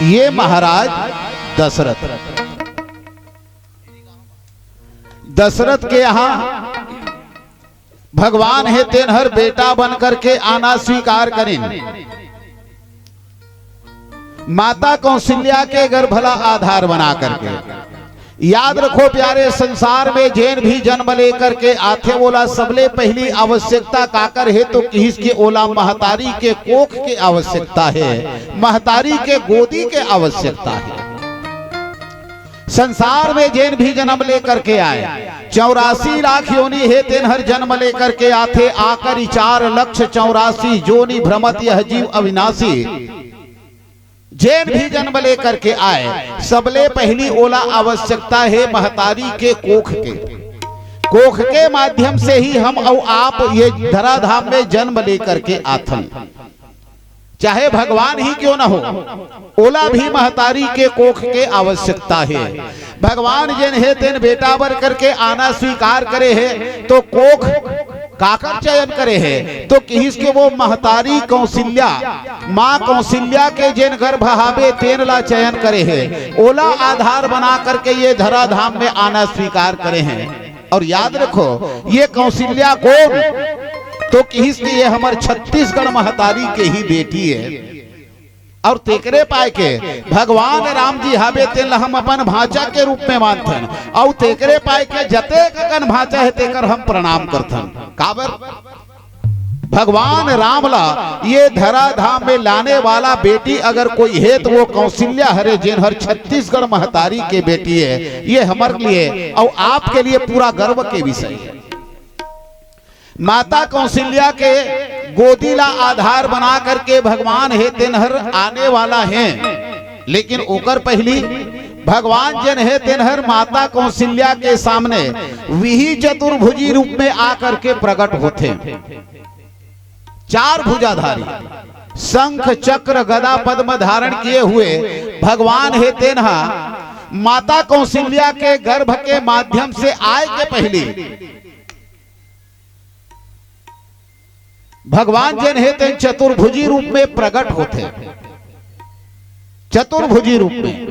ये महाराज दशरथ, दशरथ के यहां भगवान हे तेन हर बेटा बन करके आना स्वीकार करिन। माता कौशल्या के गर्भ ला आधार बना करके। याद रखो प्यारे, संसार में जेन भी जन्म लेकर के आथे, ओला सबले पहली आवश्यकता काकर हे तो किहिस के ओला महतारी के कोख के आवश्यकता हे, महतारी के गोदी के आवश्यकता हे। संसार में जेन भी जन्म लेकर के आए, चौरासी लाख योनि हे तेन हर जन्म लेकर के आथे। आकरि चार लक्ष चौरासी जोनि भ्रमत यह जीव अविनाशी। जेन भी जन्म लेकर के आए, सबले पहली ओला आवश्यकता हे महतारी के कोख के। कोख के माध्यम से ही हम अउ आप ये धराधाम में जन्म लेकर के आथन। चाहे भगवान ही क्यों न हो, ओला भी महतारी के कोख के आवश्यकता हे। भगवान जेन हे तेन बेटा बर करके आना स्वीकार करे हे, तो कोख काकर चयन करे हे, तो किहिस के वो महतारी कौशल्या, माँ कौशल्या के जेन गर्भ हावे तेन ला चयन करे हे, ओला आधार बना करके ये धराधाम में आना स्वीकार करे हे। और याद रखो, ये कौशल्या कोन? तो किहिस के ये हमर छत्तीसगढ़ महतारी के ही बेटी हे। और तेकरे पाय के भगवान राम जी हावे, तेन ला हम अपन भांचा के रूप में मानथन। और तेकरे पाय के जतेक अकन भांचा हे, तेकर हम प्रणाम करथन। काबर? भगवान राम ला ये धराधाम में लाने वाला बेटी अगर कोई हे, तो वो कौशल्या हरे, जेन हर छत्तीसगढ़ महतारी के बेटी हे। ये हमर लिए और आपके लिए पूरा गर्व के विषय हे। माता कौशल्या के गोदी ला आधार बना करके भगवान हे तेन हर आने वाला हे, लेकिन ओकर पहली भगवान जेन हे तेन हर माता कौशल्या के सामने विही चतुर्भुजी रूप में आकर के प्रकट होथे। चार भुजाधारी, शंख, चक्र, गदा, पद्म धारण किए हुए भगवान हे तेन ह माता कौशल्या के गर्भ के माध्यम से आय के पहली भगवान जेन हे तेन चतुर्भुजी रूप में प्रकट होथे। चतुर्भुजी रूप में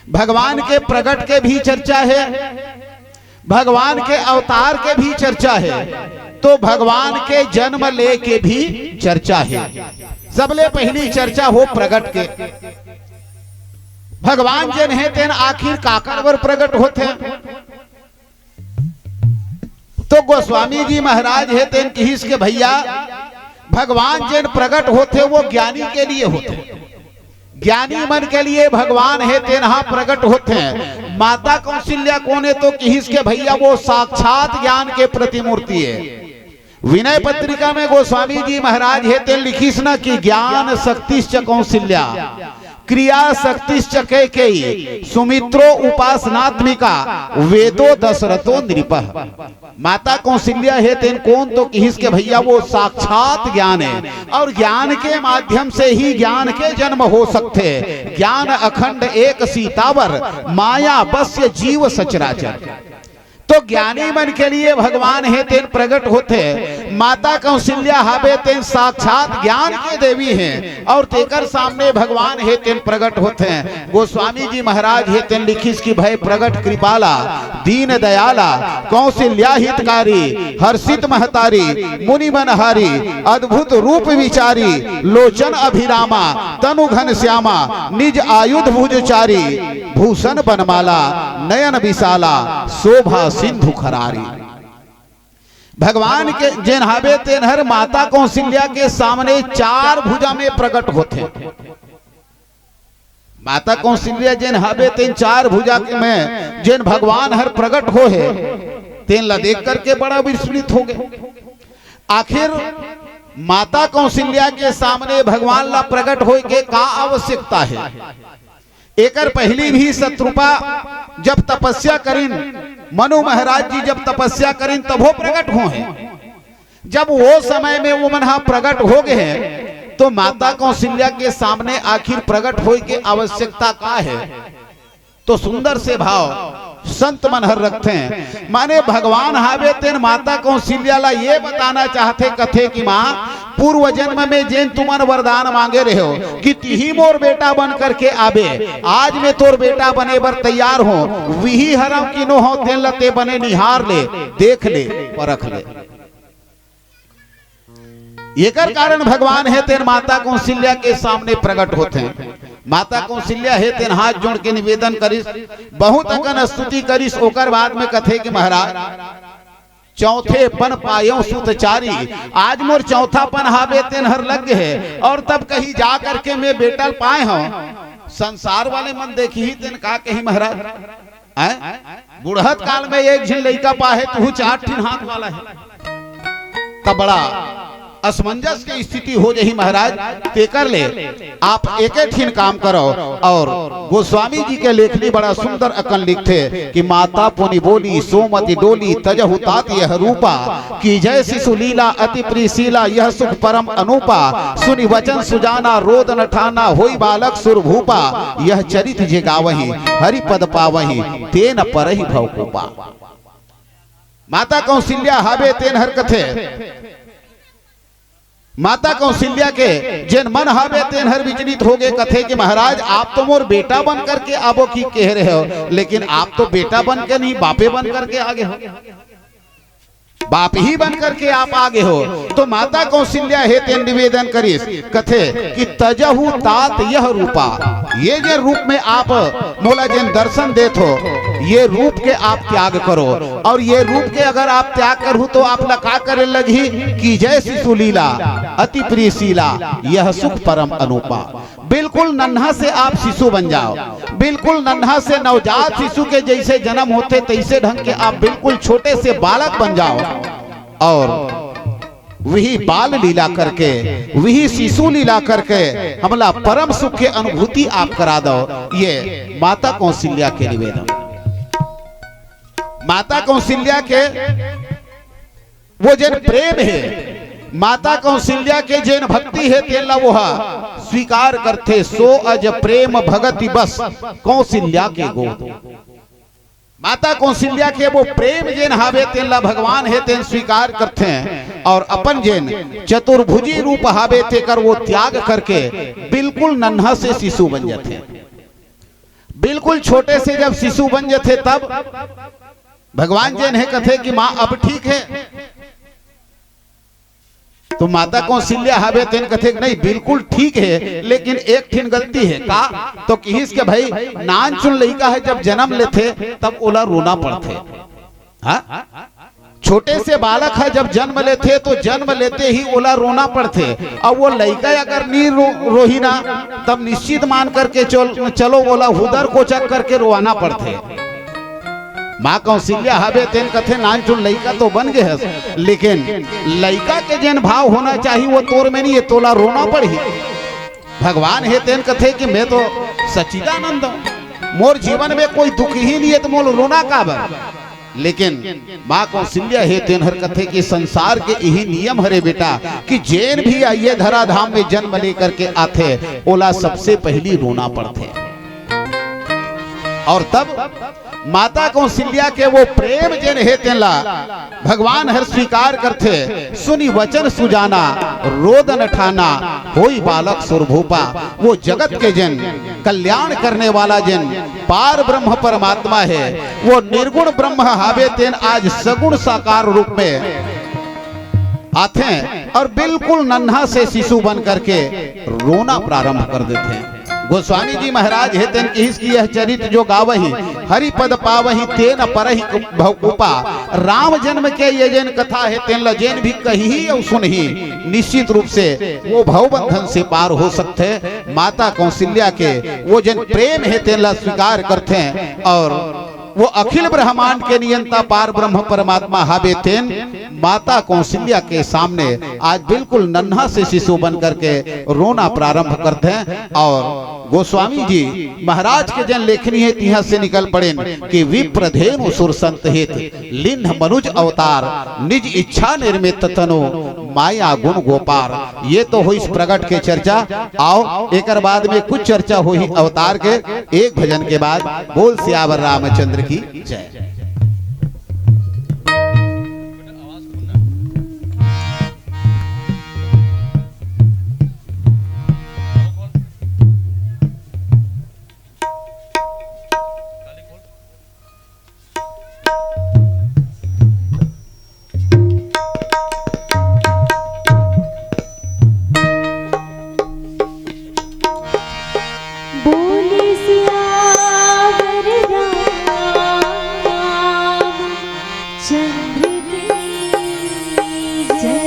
भगवान के प्रगट के भी चर्चा हे, भगवान के अवतार के भी चर्चा हे, तो भगवान के जन्म ले के भी चर्चा हे। सबले पहली चर्चा हो प्रगट के। भगवान जेन हे तेन आखिर काकर बर प्रगट होथे? तो गोस्वामी जी महाराज हे तेन किहिस के भैया, भगवान जेन प्रगट होथे वो ज्ञानी के लिए होथे, ज्ञानी मन के लिए भगवान हे तेन ह प्रगट होथे। माता कौशल्या कोन हे तो किहिस के भैया वो साक्षात ज्ञान के प्रतिमूर्ति हे। विनय पत्रिका में गोस्वामी जी महाराज हे तेन लिखिस न कि ज्ञान शक्तिश्च कौशल्या, क्रिया शक्तिश्च कैकेयी, सुमित्रो उपासनात्मिका, वेदो दशरथो नृपः। माता कौशल्या हे तेन कोन, तो किहिस के भैया वो साक्षात ज्ञान हे, और ज्ञान के माध्यम से ही ज्ञान के जन्म हो सकथे। ज्ञान अखंड एक सीतावर, माया बस्य जीव सचराचर। तो ज्ञानी मन के लिए भगवान हे तेन प्रगट होथे। माता कौशल्या हावे तेन साक्षात ज्ञान के देवी हे, और तेकर सामने भगवान हे तेन प्रगट होथे। गोस्वामी जी महाराज हे तेन लिखिस कि भय प्रगट कृपाला, दीन दयाला, कौशल्या हितकारी, हर्षित महतारी, मुनि मनहारी, अद्भुत रूप विचारी, लोचन अभिरामा, तनु घन श्यामा, निज आयुध भुजचारी, भूषण बनमाला नयन विशाला, शोभा सिंधु खरारी। भगवान के जेन हावे तेन हर माता कौशल्या के सामने चार भुजा में प्रगट होथे। माता कौशल्या जेन हावे तेन चार भुजा के में जेन भगवान हर प्रगट हो हे, तेन ला देख करके बड़ा विस्मित हो गए। आखिर माता कौशल्या के सामने भगवान ला प्रगट होए के का आवश्यकता हे? एकर पहली भी शतरूपा जब तपस्या करिन, मनु महाराज जी जब तपस्या करिन, तभो प्रगट हो हे। जब वो समय में वो मन हा प्रगट हो गए हैं, तो माता कौशल्या के सामने आखिर प्रगट होए के आवश्यकता का है? तो सुंदर से भाव संत मन हर रखते हैं, माने भगवान हावे तेन माता कौशल्या ला ये बताना चाहथे, कथे कि माँ, पूर्व जन्म में जेन तुमन वरदान मांगे रहे हो कि तिही मोर बेटा बन करके आबे, आज मैं तोर बेटा बने बर तैयार हूँ, विही हरम किनो हो, तेन ला ते बने निहार ले, देख ले, परख ले। एकर कारण भगवान हे तेन माता कौशल्या के सामने प्रगट होथे। माता कौशल्या हे तेन हाथ जोड़ के निवेदन करिस, बहुत अकन स्तुति करिस। ओकर बाद में कथे कि महाराज, चौथे पन पायो सुत चारी, आज मोर चौथा पन हावे तेन हर लग हे, और तब कहीं जा करके मैं बेटा ल पाए हूँ। संसार वाले मन देखही तेन का कही महाराज, हैं? बुढ़त काल में एक झिन लइका पाहे, तू चार ठिन हाथ वाला है। तब बड़ा असमंजस के स्थिति हो जही महाराज। तेकर ले आप एके ठिन काम करो। और गोस्वामी जी के लेखनी बड़ा सुंदर अकन लिखथे कि माता पुनि बोली सोमति डोली, तजहु तात यह रूपा, कीजै शिशु लीला अति प्रियशीला, यह सुख परम अनूपा। सुनि वचन सुजाना रोदन ठाना, होई बालक सुर भूपा। यह चरित जे गावही हरि पद पावही, तेन परहि भव कोपा। माता कौशल्या हावे तेन हर कथे, माता कौशल्या के जेन मन हावे तेन हर विचलित हो गए, कथे कि महाराज, आप तो मोर बेटा बन करके आबो की कह रहे हो, लेकिन आप तो बेटा बन के नहीं, बापे बन करके आ गए हो। बाप ही बन करके आप आ गए हो। तो माता कौशल्या हे तेन निवेदन करिस, कथे कि तजहु तात यह रूपा, ये जे रूप में आप मोला जेन दर्शन देत हो, ये रूप के आप त्याग करो। और ये रूप के अगर आप त्याग करहु तो आप ला का करे लगही? कीजै शिशु लीला अति प्रियशीला, यह सुख परम अनूपा। बिल्कुल नन्हा से आप शिशु बन जाओ, बिल्कुल नन्हा से नवजात शिशु के जैसे जन्म होथे तैसे ढंग के आप बिल्कुल छोटे से बालक बन जाओ, और वही बाल लीला करके, वही शिशु लीला करके हमला परम सुख के अनुभूति आप करा दो। ये माता कौशल्या के निवेदन। माता कौशल्या के वो जेन प्रेम हे, माता कौशल्या के जेन भक्ति हे, तेला वो ह स्वीकार करथे। सो अज प्रेम भगति बस कौशल्या के गोद। माता कौशल्या के वो प्रेम जेन हावे, तेला भगवान हे तेन स्वीकार करथे, और अपन जेन चतुर्भुजी रूप हावे, तेकर वो त्याग करके बिल्कुल नन्हा से शिशु बन जाथे। बिल्कुल छोटे से जब शिशु बन जाथे, तब भगवान जेन हे कथे कि माँ, अब ठीक है। तो माता कौशल्या हावे तेन कथे कि नहीं, बिल्कुल ठीक है, लेकिन एक ठिन गलती है। का? तो किहिस के भाई, नानचुन लइका है, जब जन्म लेथे तब ओला रोना पड़थे। हाँ, छोटे से बालक है, जब जन्म लेथे तो जन्म लेते ही ओला रोना पड़थे। अब वो लइका अगर नी रो, रोही ना, तब निश्चित मान करके चल, चलो, ओला हुदर कोचक करके रोवाना पड़थे। माँ कौशल्या हवे तेन कथे, नानचुन लइका तो बन गे हस, लेकिन लइका के जेन भाव होना चाही, वो तोर में नहीं है, तोला रोना पड़ही। भगवान हे तेन कथे कि मैं तो सच्चिदानंद हूँ, मोर जीवन में कोई दुख ही नहीं है, तो मोर रोना काबर? लेकिन माँ कौशल्या हे तेन हर कथे कि संसार के यही नियम हरे बेटा, कि जेन भी आइए धराधाम में जन्म लेकर के आथे, ओला सबसे पहली रोना पड़थे। और तब माता कौशल्या के वो प्रेम जेन हे तेन ला भगवान हर स्वीकार करथे। सुनि वचन सुजाना, रोदन ठाना, होई बालक सुरभूपा। वो जगत के जेन कल्याण करने वाला जेन पार ब्रह्म परमात्मा हे, वो निर्गुण ब्रह्म हावे तेन आज सगुण साकार रूप में आथे और बिल्कुल नन्हा से शिशु बन करके रोना प्रारंभ कर देथे। गोस्वामी जी महाराज हे तेन किहिस कि यह चरित जो गावही, हरि पद पावही तेन परही भवकूपा। राम जन्म के ये जेन कथा हे तेन ला जेन भी कही और सुनही, निश्चित रूप से वो भवबंधन से पार हो सकथे। माता कौशल्या के वो जेन प्रेम हे तेन ला स्वीकार करथे और वो अखिल ब्रह्मांड के नियंता पार ब्रह्म परमात्मा हावे तेन माता कौशल्या के सामने आज बिल्कुल नन्हा से शिशु बन करके रोना प्रारंभ करथे। और गोस्वामी जी महाराज के जेन लेखनी हे तिहा से निकल पड़ेन कि विप्र धेनु सुर संत हित, लिन्ह मनुज अवतार, निज इच्छा निर्मित तनु, माया गुण गोपार। ये तो होइस प्रगट के चर्चा। आओ एकर बाद में कुछ चर्चा होही अवतार के, एक भजन के बाद। बोल सियावर रामचंद्र की जय। बोले सियावर रामचंद्र की जय।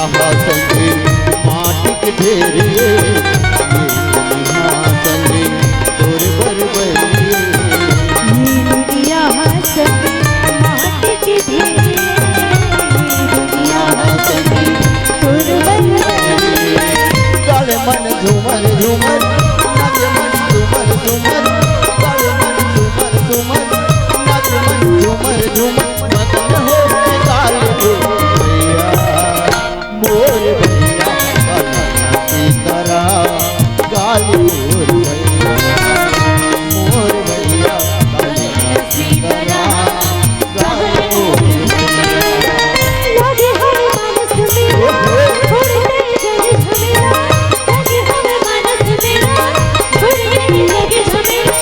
संगे माटी के ढेर, ये दुनिया संगे तोर बरबरिया। ये दुनिया संगे माटी के ढेर, ये दुनिया संगे तोर बरबरिया। काले मन झूमर झूमर, नाचे मन झूमर झूमर, काले मन झूमर झूमर, नाचे मन झूमर झूमर, मगन हो गए काल के भैया। मोर भैया कलना सीताराम, गाल मोर भैया, मोर भैया कलना सीताराम, गाल मोर भैया। लगे हर मानस में, ओहो। छोड़ दे जग झमेला, लगे हर मानस में, छोड़ दे जग झमेला।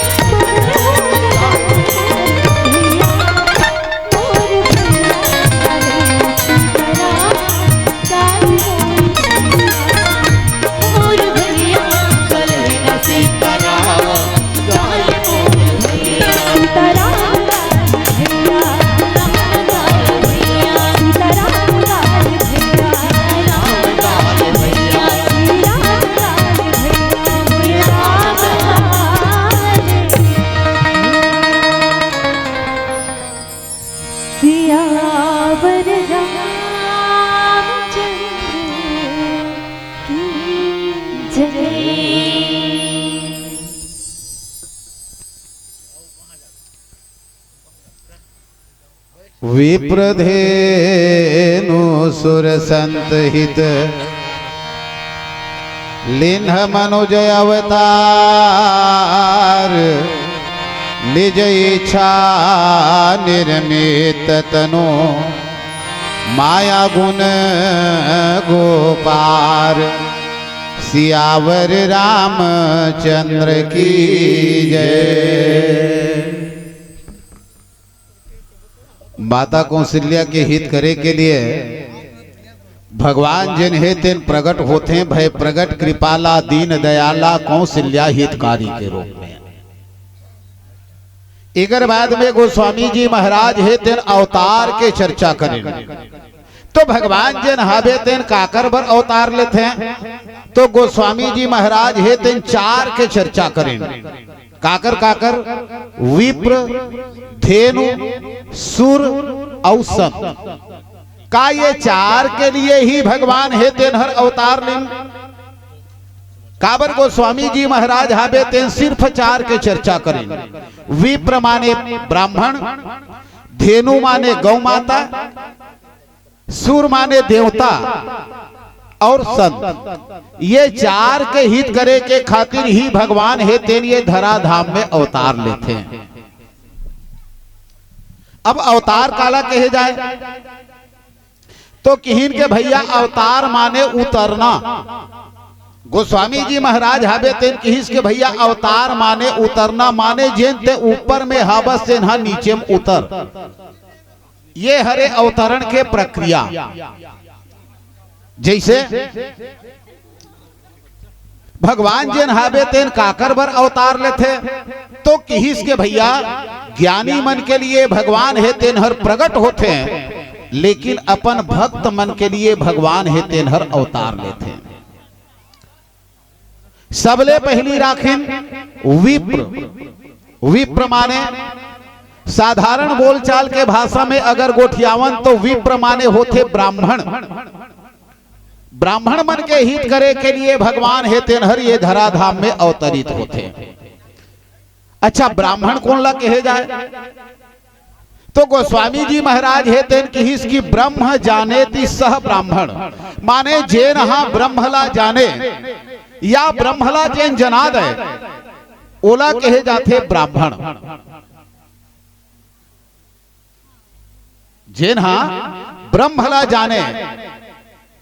सियावर रामचंद्र की जय। विप्र धेनु सुर संत हित, लिन्ह मनुज अवतार। निज इच्छा निर्मित तनु, माया गुण गो पार। सियावर रामचंद्र की जय। माता कौशल्या के हित करे के लिए भगवान जेन हे तेन प्रगट होथे, भय प्रगट कृपाला दीन दयाला कौशल्या हितकारी के रूप में। एकर बाद में गोस्वामी जी महाराज हे तेन अवतार के चर्चा करेन। तो भगवान जेन हाबे तेन काकर बर अवतार लेथे, तो गोस्वामी जी महाराज हे तेन चार के चर्चा करेन। काकर काकर? विप्र, धेनु, सुर अउ संत। का ये चार के लिए ही भगवान हे तेन हर अवतार लिन? काबर गोस्वामी जी महाराज हाबे तेन सिर्फ चार के चर्चा करेन। विप्र माने ब्राह्मण, धेनु माने गौ माता, सुर माने देवता और संत, ये चार के हित करे के खातिर ही भगवान हे तेन ये धराधाम में अवतार लेथे। अब अवतार काला कहे जाए, तो किहिन के भैया अवतार माने उतरना। गोस्वामी जी महाराज हाबे तेन किहिस के भैया अवतार माने उतरना, माने जेन ते ऊपर में हाबस तेन हा नीचे में उतर। ये हरे अवतरण के प्रक्रिया। जैसे भगवान जेन हाबे तेन काकर बर अवतार लेथे, तो किहिस के भैया ज्ञानी मन के लिए भगवान हे तेन हर प्रगट होथे, लेकिन अपन भक्त मन के लिए भगवान हे तेन हर अवतार लेथे। सबले पहिली राखिन विप्र। विप्र माने साधारण बोलचाल के भाषा में अगर गोठियावन तो विप्र माने होथे ब्राह्मण। ब्राह्मण मन के हित करे के लिए भगवान हे तेन हर ये धराधाम में अवतरित होथे। अच्छा, ब्राह्मण कोन ला कहे जाए? तो गोस्वामी जी महाराज हे तेन किहिस कि ब्रह्म जानेति सः ब्राह्मण, माने जेन हा ब्रह्म ला जाने या ब्रह्म ला जेन जना दे, ओला कहे जाथे ब्राह्मण। जेन हा ब्रह्म ला जाने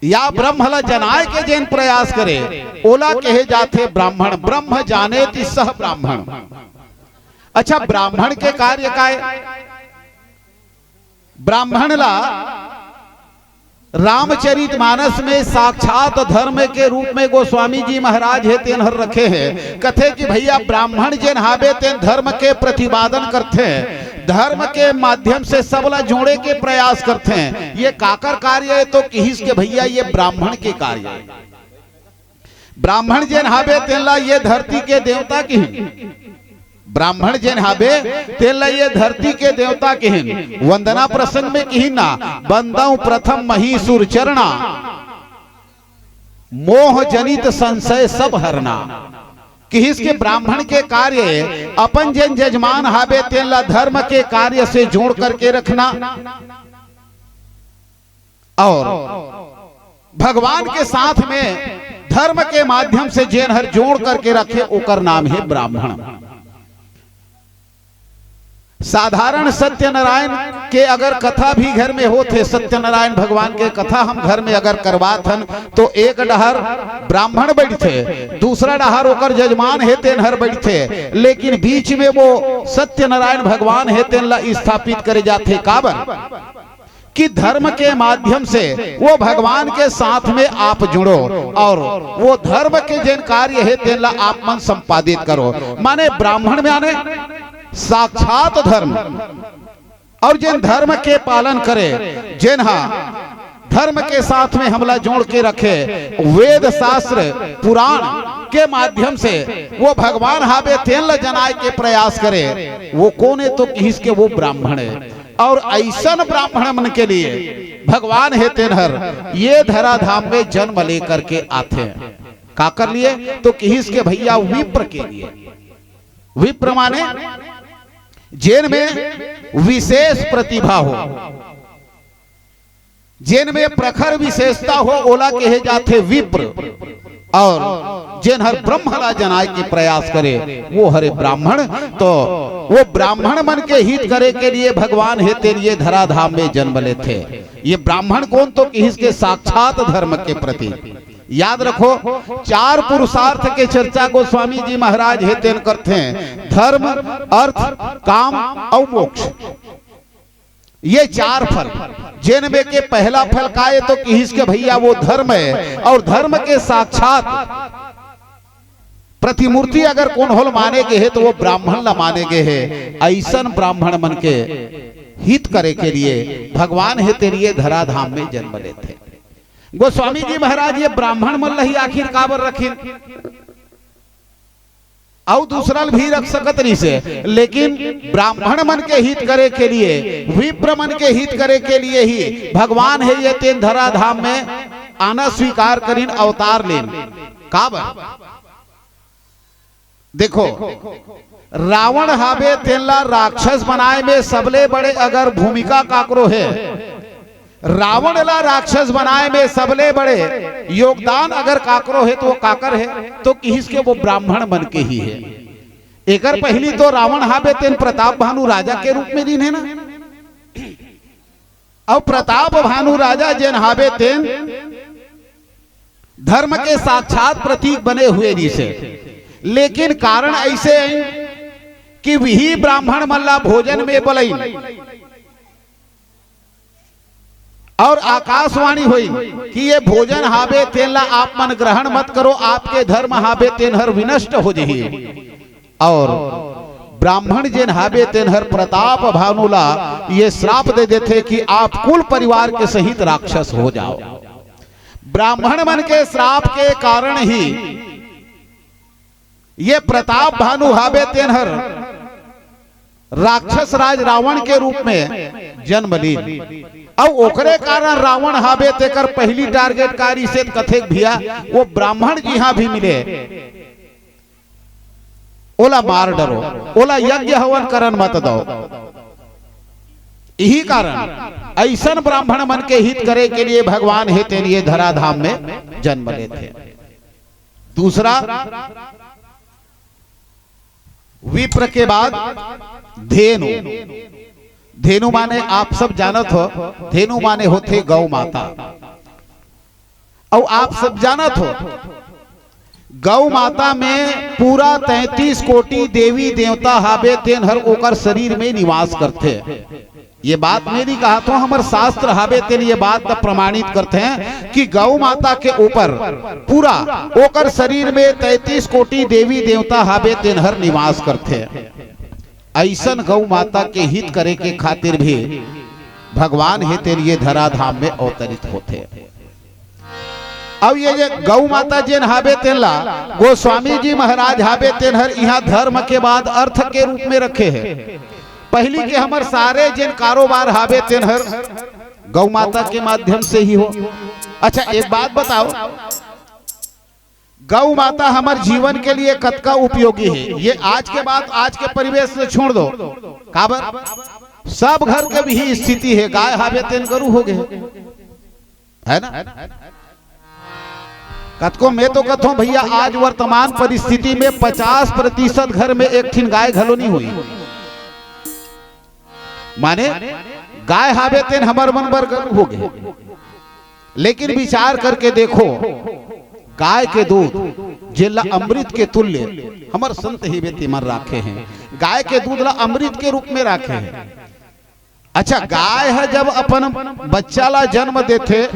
या ब्रह्म ला जनाए के जेन प्रयास करे, ओला कहे जाथे ब्राह्मण। ब्रह्म जानेति सः ब्राह्मण। अच्छा, ब्राह्मण के कार्य काय? ब्राह्मण ला रामचरित मानस में साक्षात धर्म के रूप में गोस्वामी जी महाराज हे तेन हर रखे हे। कथे कि भैया, ब्राह्मण जेन हाबे तेन धर्म के प्रतिपादन करथे, धर्म के माध्यम से सबला जोड़े के प्रयास करथे। ये काकर कार्य हे? तो किहिस के भैया, ये ब्राह्मण के कार्य हे। ब्राह्मण जेन हाबे तेन ला ये धरती के देवता किहिन। ब्राह्मण जेन हाबे तेन ला ये धरती के देवता किहिन। वंदना प्रसंग में किहिन ना, "बंदव प्रथम महीसुर चरना, मोह जनित संशय सब हरना।" किहिस के ब्राह्मण के कार्य अपन जेन जजमान हाबे तेन ला धर्म के कार्य से जोड़ करके रखना, और भगवान के साथ में धर्म के माध्यम से जेन हर जोड़ करके रखे, ओकर नाम हे ब्राह्मण। साधारण सत्यनारायण के अगर कथा भी घर में होत हे, सत्यनारायण भगवान के कथा हम घर में अगर करवात हन, तो एक डहर ब्राह्मण बैठथे, दूसरा डहर ओकर जजमान हे तेन हर बैठथे, लेकिन बीच में वो सत्यनारायण भगवान हे तेन ला स्थापित करे जाथे। काबर? कि धर्म के माध्यम से वो भगवान के साथ में आप जुड़ो और वो धर्म के जेन कार्य हे तेन ला आप मन संपादित करो। माने ब्राह्मण माने साक्षात धर्म, और जेन धर्म के पालन करे, जेन हा धर्म के साथ में हमला जोड़ के रखे, वेद शास्त्र पुराण के माध्यम से वो भगवान हाबे तेन ला जनाए के प्रयास करे, वो कोन हे? तो किहिस के वो ब्राह्मण हे। और अइसन ब्राह्मण मन के लिए भगवान हे तेन हर ये धराधाम में जन्म लेकर के आथे। काकर लिए? तो किहिस के भैया, विप्र के लिए। विप्र माने जेन में विशेष प्रतिभा हो, जेन में प्रखर विशेषता हो, ओला कहे जाथे विप्र। और जेन हर ब्रह्म ला जनाए के प्रयास करे, वो हरे ब्राह्मण। तो वो ब्राह्मण मन के हित करे के लिए भगवान हे तेन ये धराधाम में जन्म लेथे। ये ब्राह्मण कोन? तो किहिस के साक्षात धर्म के प्रतीक। याद रखो, चार पुरुषार्थ के चर्चा गोस्वामी जी महाराज हे तेन करथे, धर्म, अर्थ, काम अउ मोक्ष। ये चार फल, जेन में के पहला फल का हे? तो किहिस के भैया, वो धर्म हे। और धर्म के साक्षात प्रतिमूर्ति अगर कोनो ल माने गे हे, तो वो ब्राह्मण ला माने गे हे। अइसन ब्राह्मण मन के हित करे के लिए भगवान हे तेन ये धराधाम में जन्म लेथे। गोस्वामी जी महाराज ये ब्राह्मण मन ला ही आखिर काबर रखिन? अउ दूसरा ल भी रख सकत रहिसे, लेकिन ब्राह्मण मन के हित करे के लिए, विप्र मन के हित करे के लिए ही भगवान हे ये तेन धराधाम में आना स्वीकार करिन, अवतार लेन। काबर? देखो, रावण हाबे तेन ला राक्षस बनाए में सबले बड़े अगर भूमिका काकरो हे, रावण ला राक्षस बनाए में सबले बड़े योगदान अगर काकरो हे, तो वो काकर हे? तो किहिस के वो ब्राह्मण मन के ही हे। एकर पहिली तो रावण हाबे तेन प्रताप भानु राजा के रूप में रिहिन हे ना। अउ प्रताप भानु राजा जेन हाबे तेन धर्म के साक्षात प्रतीक बने हुए रिहिसे। लेकिन कारण अइसे हे कि विही ब्राह्मण मन ला भोजन में बलइन और आकाशवाणी होई कि ये भोजन हाबे तेन ला आप मन ग्रहण मत करो, आपके धर्म हाबे तेन हर विनष्ट हो जही। और ब्राह्मण जेन हाबे तेन हर प्रताप भानु ला ये श्राप दे देथे कि आप कुल परिवार के सहित राक्षस हो जाओ। ब्राह्मण मन के श्राप के कारण ही ये प्रताप भानु हाबे तेन हर राक्षस राज रावण के रूप में जन्म लीन। अउ ओकरे कारण रावण हाबे तेकर पहिली टारगेट का रिहिसे कथे भैया, वो ब्राह्मण जिहां भी मिले, ओला मार डरो, ओला यज्ञ हवन करन मत दो। इही कारण अइसन ब्राह्मण मन के हित करे के लिए भगवान हे तेन ये धराधाम में जन्म लेथे। दूसरा, विप्र के बाद धेनु। धेनु माने आप सब जानत हो, धेनु माने होथे गौ माता। अउ आप सब जानत हो, गौ माता में पूरा तैंतीस कोटि देवी देवता हाबे, तेन हर ओकर शरीर में निवास करथे। ये बात मैं नइ कहत हों, हमर शास्त्र हाबे तेन ये बात ला प्रमाणित करथे कि गौ माता के ऊपर पूरा ओकर शरीर में तैंतीस कोटि देवी देवता हाबे तेन हर निवास करथे। अइसन गौ माता के हित करे के खातिर भी भगवान हे तेन ये धराधाम में अवतरित होथे। अब ये जे गौ माता जेन हाबे तेन ला गोस्वामी जी महाराज हाबे तेन हर इहाँ धर्म के बाद अर्थ के रूप में रखे हे। पहिली के हमर सारे जेन कारोबार हाबे तेन हर गौ माता के माध्यम से ही हो। अच्छा, एक बात बताओ, गौ माता हमर जीवन के लिए कतका उपयोगी हे, ये आज के बात, आज के परिवेश से छोड़ दो। काबर? सब घर के भी स्थिति हे, गाय हाबे तेन गरु हो गे, है ना? कतको मैं तो कथों भैया, आज वर्तमान परिस्थिति में पचास प्रतिशत घर में एक ठिन गाय घलो नहीं हुई। माने गाय हाबे तेन हमर मन बर गरु हो गे। लेकिन विचार करके देखो, गाय के दूध जेला अमृत के तुल्य हमर संत ही व्यक्ति मन राखे हैं, गाय के दूध ला अमृत के रूप में राखे हैं। अच्छा, गाय ह जब अपन बच्चा ला जन्म देथे,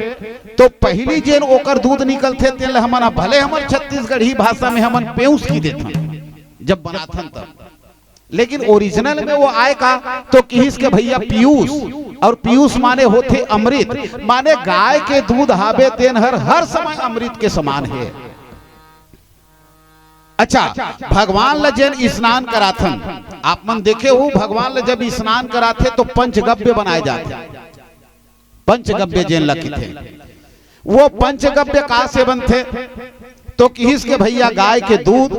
तो पहिली जेन ओकर दूध निकलथे, तेन ल हमन ह, भले हमर छत्तीसगढ़ी भाषा में हमन पेउस की देथन, जब बनाथन तब, लेकिन ओरिजिनल में वो आय का, तो किहिस के भैया पीयूष, और पीयूष माने होथे अमृत, माने गाय के दूध हाबे तेन हर, हर समय अमृत के समान हे। अच्छा, भगवान ल जेन स्नान कराथन, आप मन देखे हो, भगवान ल जब स्नान कराथे तो पंचगव्य बनाए जाथे। पंचगव्य जेन ल किथे, वो पंचगव्य का से बनथे? तो किहिस के भैया गाय के दूध,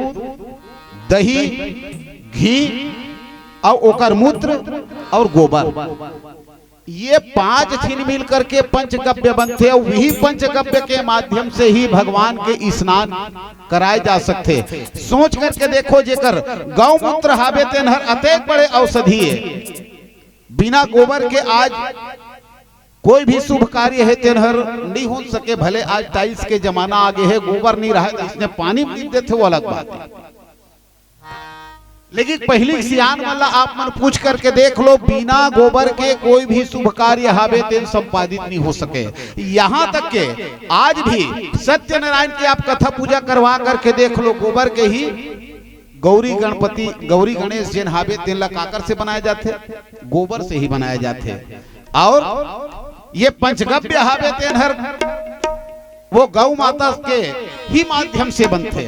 दही, घी और ओकर मूत्र और गोबर, ये पांच ठिन मिल करके पंचगव्य बनथे, और वही पंचगव्य के माध्यम से ही भगवान के स्नान कराए जा सकथे। सोच करके देखो, जेकर गौमूत्र हावे तेन हर अतेक बड़े औषधि हे, बिना गोबर के आज कोई भी शुभ कार्य हे तेन हर नहीं हो सके। भले आज टाइल्स के जमाना आगे हे, गोबर नहीं रहे तो इसने पानी भी देथे, वो अलग बात हे। लेकिन पहिली सियान मन ला आप मन पूछ करके देख लो, बिना गोबर के कोई भी शुभ कार्य हावे तेन संपादित नहीं हो सके। यहाँ तक के आज भी सत्यनारायण की आप कथा पूजा करवा करके देख लो, गोबर के ही गौरी गणपति, गौरी गणेश जेन हावे तेन ला काकर से बनाया जाथे? गोबर से ही बनाया जाथे। और ये पंचगव्य हावे तेन हर वो गौ माता के ही माध्यम से बनथे।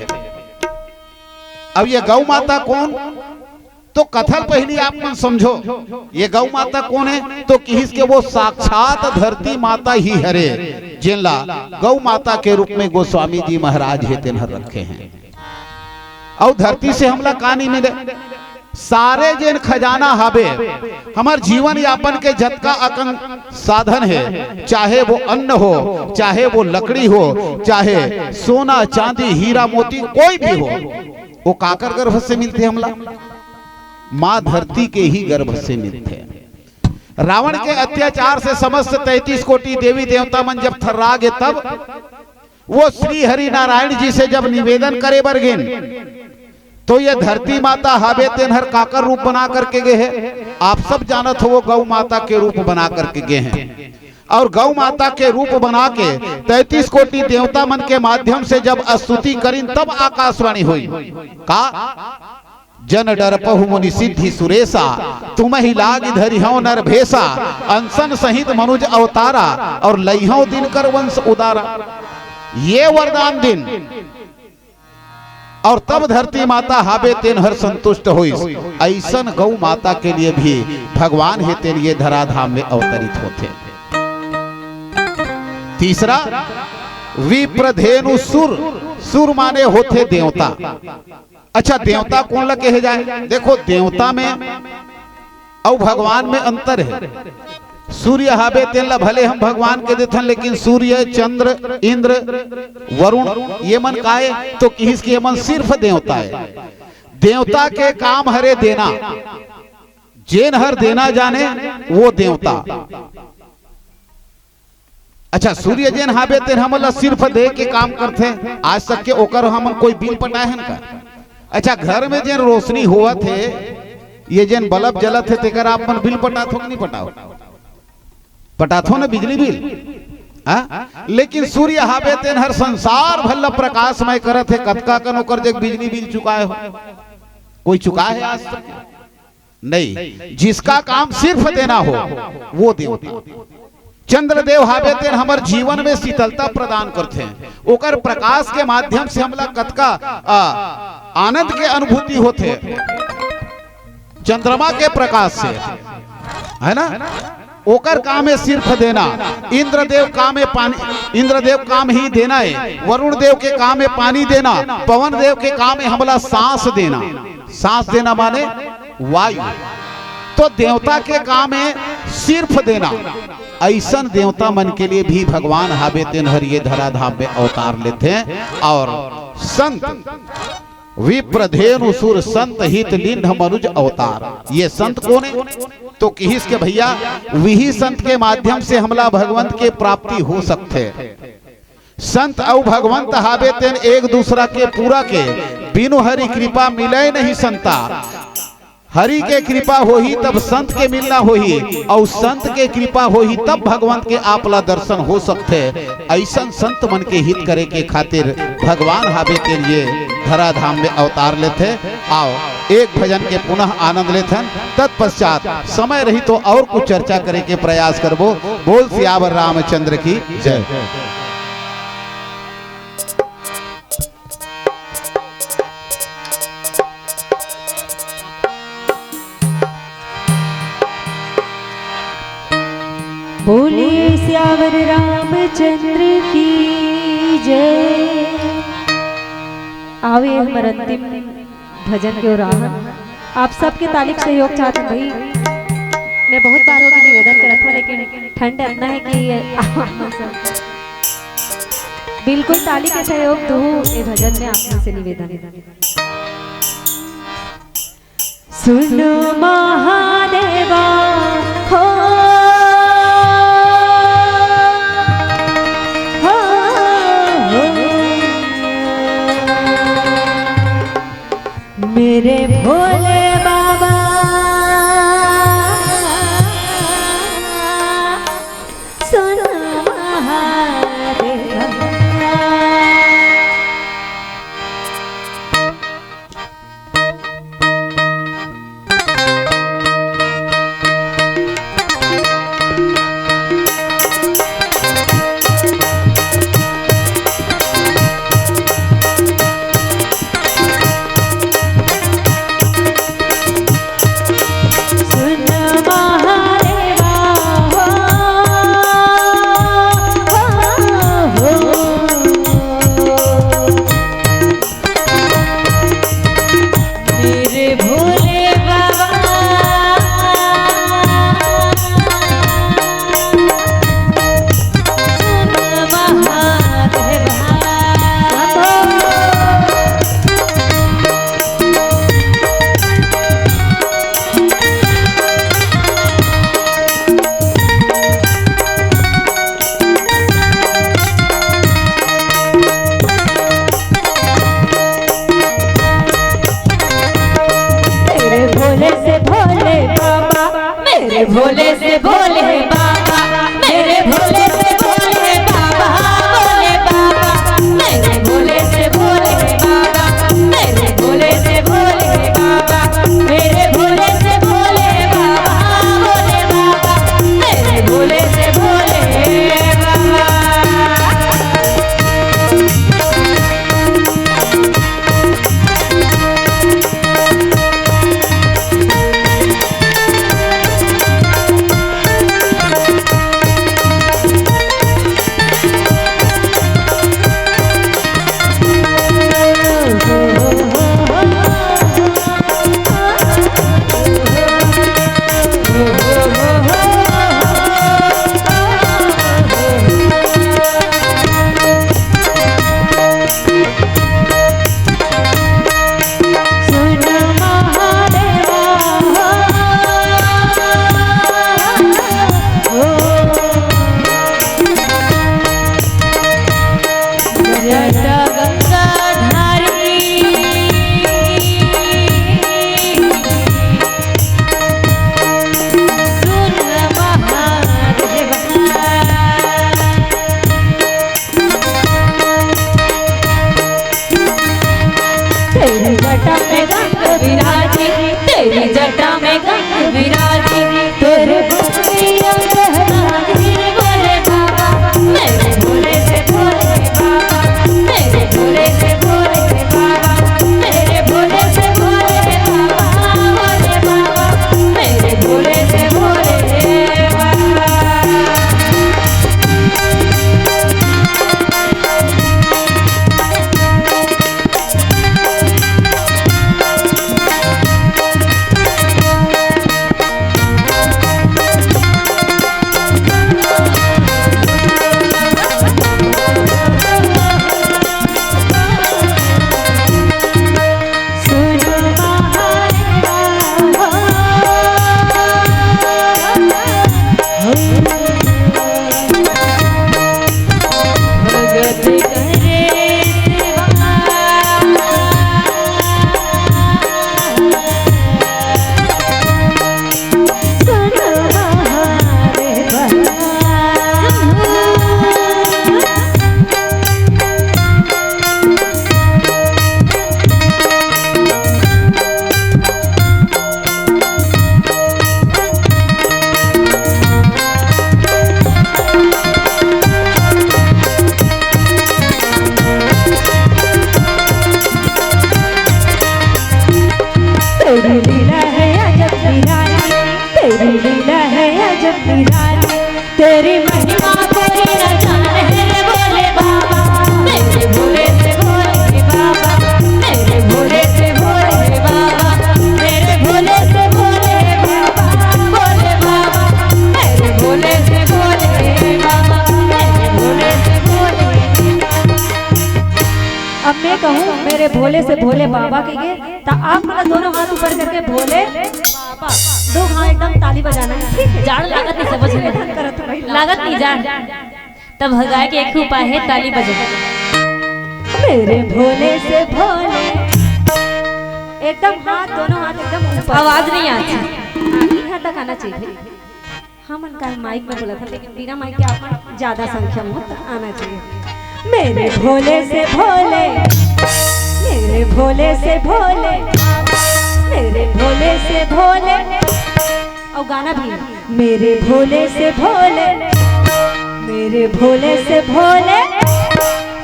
अब ये गौ माता कौन? तो कथा ल पहिली आप मन समझो, ये गौ माता कौन हे? तो किहिस के वो साक्षात धरती माता ही हरे, जेन ला गौ माता के रूप में गोस्वामी जी महाराज हे तेन हर रखे हैं। अउ धरती से हमला का नहीं मिले? सारे जेन खजाना हावे, हमर जीवन यापन के जतका अकन साधन हे, चाहे वो अन्न हो, चाहे वो लकड़ी हो, चाहे सोना, चांदी, हीरा, मोती, कोई भी हो, वो काकर गर्भ से मिलथे हमला? माँ धरती के ही गर्भ से मिलथे। रावण के अत्याचार से समस्त तैंतीस कोटि देवी देवता मन जब थर्रा गे, तब वो श्री हरि नारायण जी से जब निवेदन करे बर गेन, तो ये धरती माता हावे तेन हर काकर रूप बना करके गे हे? आप सब जानत हो, वो गौ माता के रूप बना करके गे हैं। और गौ माता के रूप बना के तैंतीस कोटि देवता मन के माध्यम से जब स्तुति करिन, तब आकाशवाणी हुई का, "जन डरपहु मुनि सिद्धि सुरेसा, तुमहि लागि धरिहौ नर भेसा, अंसन सहित मनुज अवतारा, और लइहौ दिनकर वंश उदारा।" ये वरदान दिन, और तब धरती माता हावे तेन हर संतुष्ट होइस। अइसन गौ माता के लिए भी भगवान हे तेन ये धराधाम में अवतरित होथे। तीसरा, विप्रधेनु सुर। सुर माने होथे देवता। अच्छा, देवता कोन ला कहे जाए? देखो, देवता में अउ भगवान में अंतर हे। सूर्य हावे तेन ला भले हम भगवान के देथन, लेकिन सूर्य, चंद्र, इंद्र, वरुण, ये मन काय? तो किहिस के ये मन सिर्फ देवता हे। देवता के काम हरे देना, जेन हर देना जाने वो देवता। अच्छा, सूर्य जेन हावे तेन हमन ला सिर्फ दे के काम करथे, आज तक के ओकर हमन कोई बिल पटाए हन का? अच्छा, घर में जेन रोशनी होवत हे, ये जेन बल्ब जलत हे, तेकर आप मन बिल पटाथो कि नहीं पटाओ? पटाथो ना बिजली बिल, हाँ? लेकिन सूर्य हावे तेन हर संसार भर ला प्रकाशमय करत हे। कतका कन ओकर जग बिजली बिल चुकाए हो? कोई चुकाए हे आज तक? नहीं, जिसका काम सिर्फ देना हो, वो देवता। चंद्रदेव हावे तेन हमर जीवन में शीतलता प्रदान करथे, ओकर प्रकाश के माध्यम से हमला कतका, आ, आनंद के अनुभूति होथे। चंद्रमा के प्रकाश से, है ना? ओकर काम है सिर्फ देना। इंद्रदेव काम है पानी, इंद्रदेव काम ही देना है। वरुण देव के काम है पानी देना। पवन देव के काम है हमला सांस देना। सांस देना माने वायु। तो देवता के काम है सिर्फ देना। ऐसन देवता मन के लिए भी भगवान हावे तेन हर ये धराधाम में अवतार लेथे। और संत विप्र धेनु सुर संत हित लिंढ मनुज अवतार। ये संत कोन हे? तो किहिस के भैया, विही संत के माध्यम से हमला भगवंत के प्राप्ति हो सकथे। संत अउ भगवंत हावे तेन एक दूसरा के पूरा के, बिनु हरि कृपा मिले नहीं संता। हरि के कृपा होही तब संत के मिलना होही, अउ संत के कृपा होही तब भगवंत के आपला दर्शन हो सकथे। ऐसन संत मन के हित करे के खातिर भगवान हावे तेन ये धराधाम में अवतार लेथे। आओ, एक भजन के पुनः आनंद लेथन, तत्पश्चात समय रही तो और कुछ चर्चा करे के प्रयास करबो। बोल सियावर रामचंद्र की जय। बोले सियावर रामचंद्र की जय। आवे हमर अंतिम भजन के ओर आहन। आप सबके ताली के सहयोग चाहत हन भाई। मैं बहुत बार होके निवेदन करत हूँ, लेकिन ठंड इतना है कि ये बिल्कुल ताली के सहयोग दो। ये भजन में आप मन से निवेदन। सुनो महादेवा, हो, हो, हो। मेरे भोले बाबा, सुनो महादेवा। तेरी लीला है अजब निराली, तेरी लीला है अजब निराली। तेरी महिमा तेरी न जान है रे भोले बाबा, मेरे भोले से भोले बाबा, मेरे भोले से भोले बाबा, मेरे भोले से भोले बाबा, भोले बाबा, मेरे भोले से भोले बाबा, मेरे भोले से भोले। अब मैं कहूँ मेरे भोले से भोले बाबा कहिके, त आप मन दोनों हाथ ऊपर करके भोले बाबा, दो हाथ एकदम ताली बजाना है, ठीक है? जाड़ लागत नहीं, समझ में करत भाई, लागत नहीं जाड़। तब भगाए के एक उपाय है, ताली बजा। मेरे भोले से भोले, एकदम हाथ, दोनों हाथ एकदम ऊपर। आवाज नहीं आती। हाँ, यहाँ तक आना चाहिए। हमन का माइक में बोलत हन, लेकिन बिना माइक के आप मन ज्यादा संख्या में आना चाहिए। मेरे भोले से भोले, मेरे भोले से भोले, मेरे भोले से भोले। और गाना भी। मेरे भोले से भोले, मेरे भोले से भोले,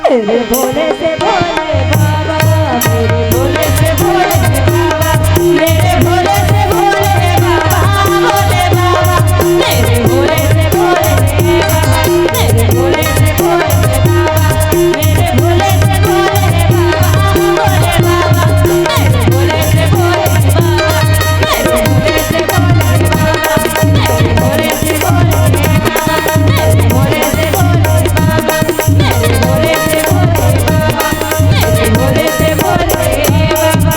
मेरे भोले से भोले बाबा, मेरे भोले से भोले बाबा, मेरे भोले से भोले बाबा, भोले बाबा, मेरे भोले से भोले बाबा, मेरे भोले से भोले बाबा, मेरे भोले से भोले बाबा, भोले बाबा, मेरे भोले से भोले बाबा, मेरे भोले से भोले बाबा, मेरे भोले से भोले बाबा, मेरे भोले से भोले बाबा।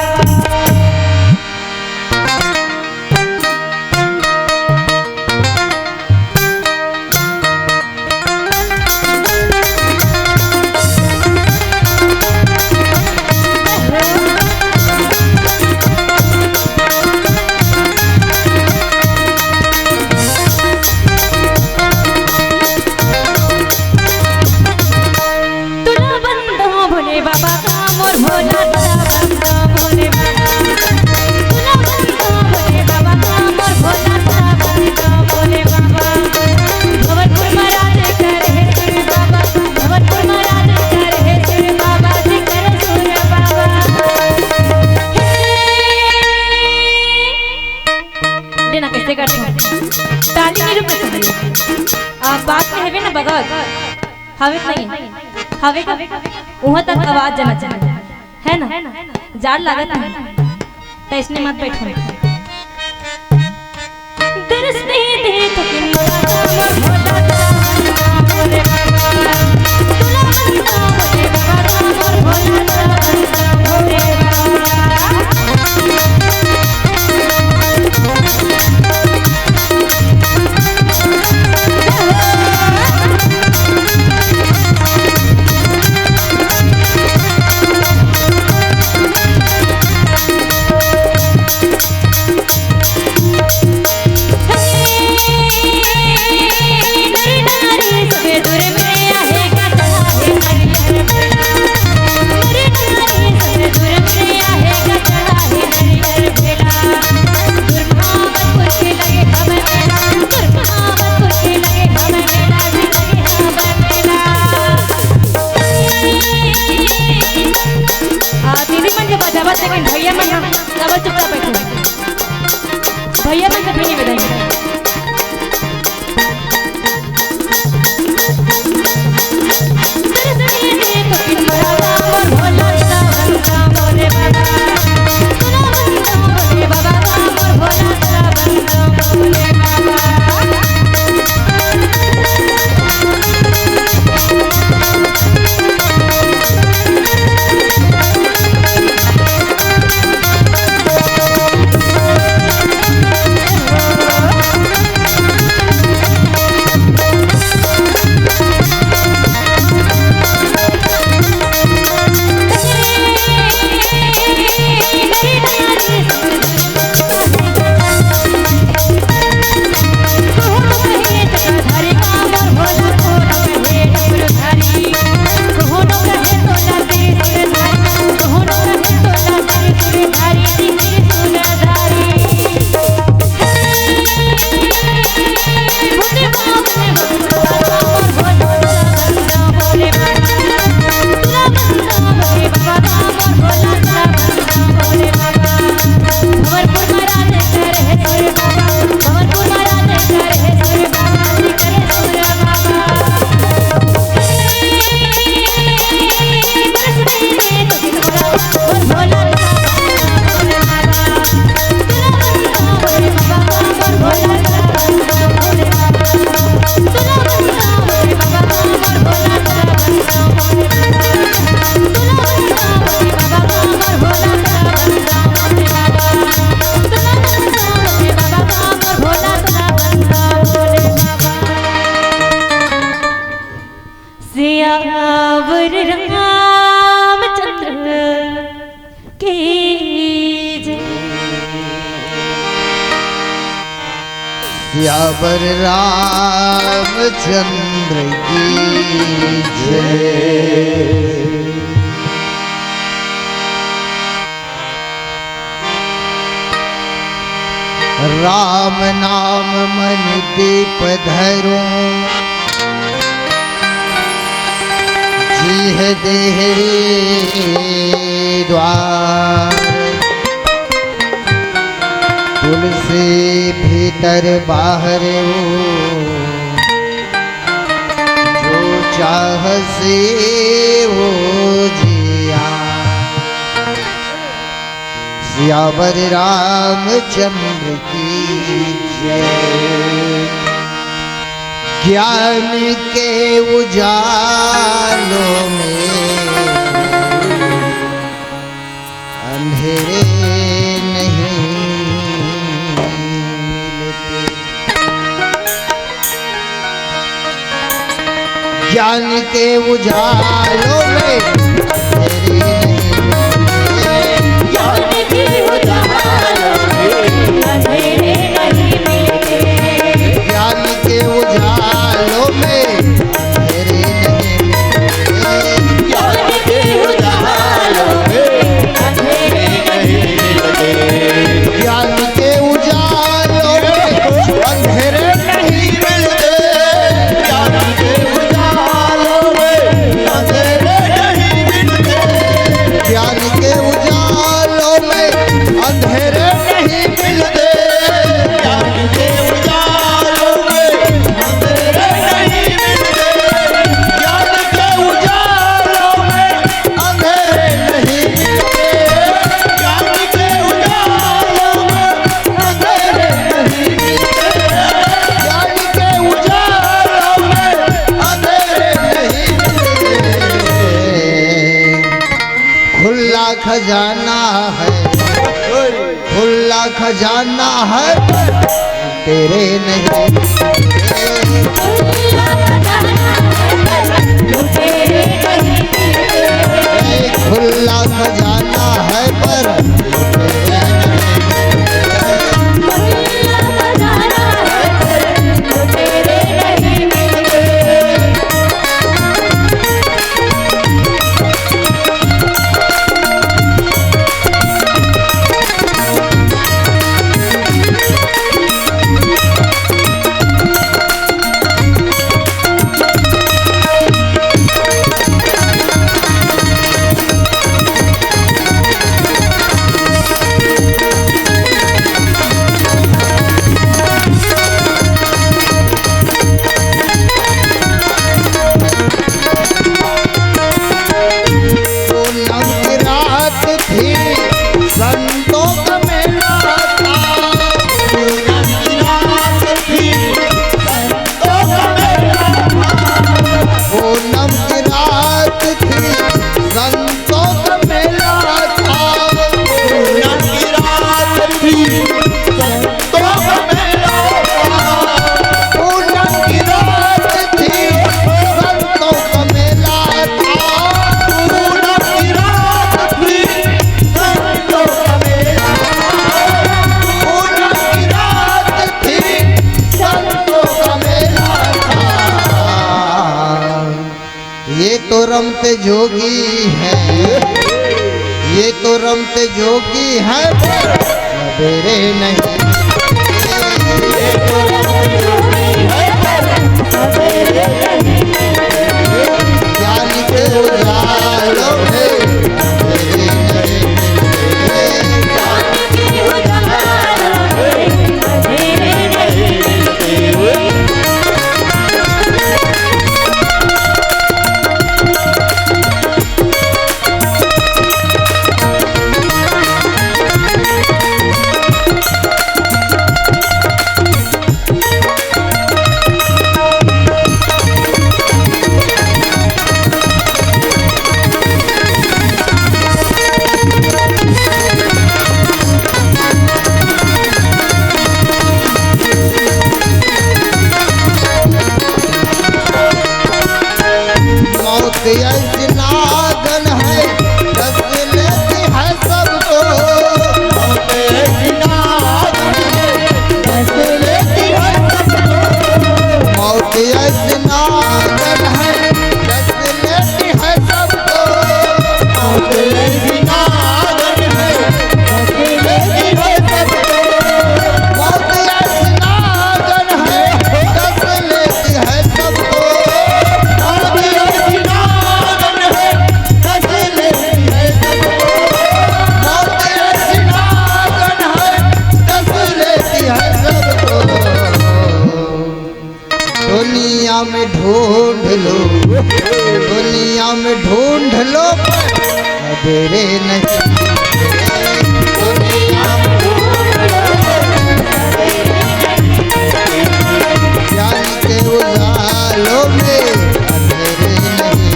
तुला बंदो भोले बाबा का मोर भोला, तुला बंदो भोले बाबा, तुला बंदो भोले बाबा का मोर भोला, तुला बंदो भोले बाबा। भवनपुर महाराज करे हे शिव बाबा, भवनपुर महाराज करे हे शिव बाबा, जी करे सुर बाबा। लेना कैसे करते हैं? ताली नहीं रुकना चाहिए। आप बात में हवे ना बगल, हवे नहीं, हवे का? वहाँ तक आवाज जाना चाहिए, है ना? जाड़ लागत नहीं, तो इसने मत बैठो। दर्श दे दे तो किन्नरा मोर भोला, भोले बाबा। तुला बंदा भोले बाबा, मोर भोला, भोले बाबा। आ, दीदी मन के बजावत, लेकिन भैया मन ह डबल चुपचाप बैठे। भैया मन से भी निवेदन है। अवर रामचंद्र की जय। सियावर रामचंद्र की जय। राम नाम मन दीप धरूं, जिह देह द्वार। तुलसी भीतर बाहर ओ, जो चाह से ओ जिया। सियावर रामचंद्र की जय। ज्ञान के उजालों में अंधेरे नहीं मिलते। ज्ञान के उजालों में अंधेरे नहीं मिलते। ज्ञान के उजालों में ज्ञान के उजालों में अंधेरे नहीं मिलते। ज्ञान के उजालों में अंधेरे नहीं मिलते। ज्ञान के उजालों में अंधेरे नहीं मिलते। ज्ञान के उजालों में अंधेरे नहीं मिलते। ज्ञान के उजालों में अंधेरे नहीं मिलते। ज्ञान के उजालों में अंधेरे नहीं मिलते। ज्ञान के उजालों में अंधेरे नहीं मिलते। ज्ञान के उजालों में अंधेरे नहीं मिलते। ज्ञान के उजालों में अंधेरे नहीं मिलते। खुला खजाना है, खुला खजाना है, तेरे नहीं। खुला खजाना है पर पूनम की रात थी, संतों का मेला था। पूनम की रात थी, संतों का मेला था। पूनम की रात थी, संतों का मेला था। पूनम की रात थी, संतों का मेला था। पूनम की रात थी, संतों का मेला था। पूनम की रात थी, संतों का मेला था। पूनम की रात थी, संतों का मेला था। ये तो रमते जोगी हैं, ये तो रमते जोगी हैं, पर सवेरे नहीं। ये तो रमते जोगी हैं, पर सवेरे नहीं। ज्ञान के उजालों में सवेरे नहीं। नागन है, डस लेती है सबको। मौत ऐसी नागन है, डस लेती है सबको। मौत ऐसी नागन है, डस लेती है सबको। मौत ऐसी नागन है, डस लेती है सबको। मौत ऐसी नागन है, डस लेती है सबको। मौत ऐसी नागन है, डस लेती है सबको। मौत ऐसी नागन है, डस लेती है सबको। दुनिया में ढूंढ लो, दुनिया में ढूंढ लो, पर सवेरे नहीं। दुनिया में ढूंढ लो, ज्ञान के उजालों में अंधेरे नहीं।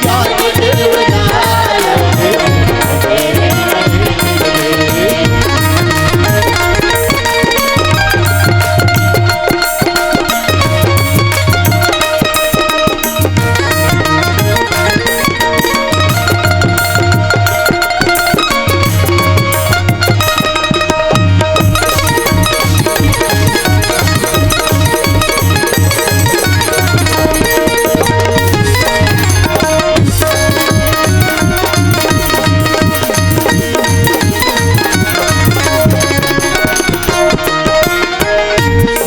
ज्ञान के उजालों में अंधेरे नहीं।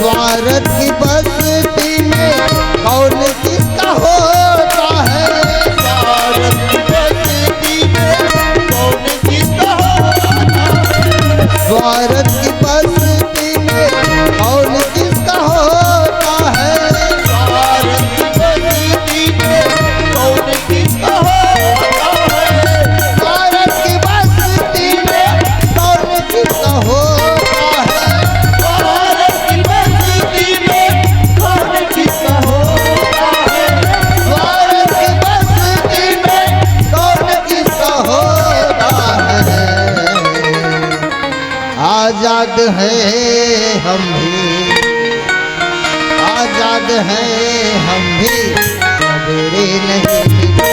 स्वार्थ की बस्ती में कौन किसका होता है? स्वार्थ की बस्ती में कौन किसका होता है? स्वार्थ की बस्ती में कौन किसका होता है? स्वार्थ की बस्ती में कौन किसका होता है? स्वार्थ की बस्ती में कौन किसका होता है? स्वार्थ की बस्ती में कौन किसका होता है? स्वार्थ की बस्ती में कौन किसका होता है? आजाद हैं हम भी, आजाद हैं हम भी, सवेरे नहीं मिलते।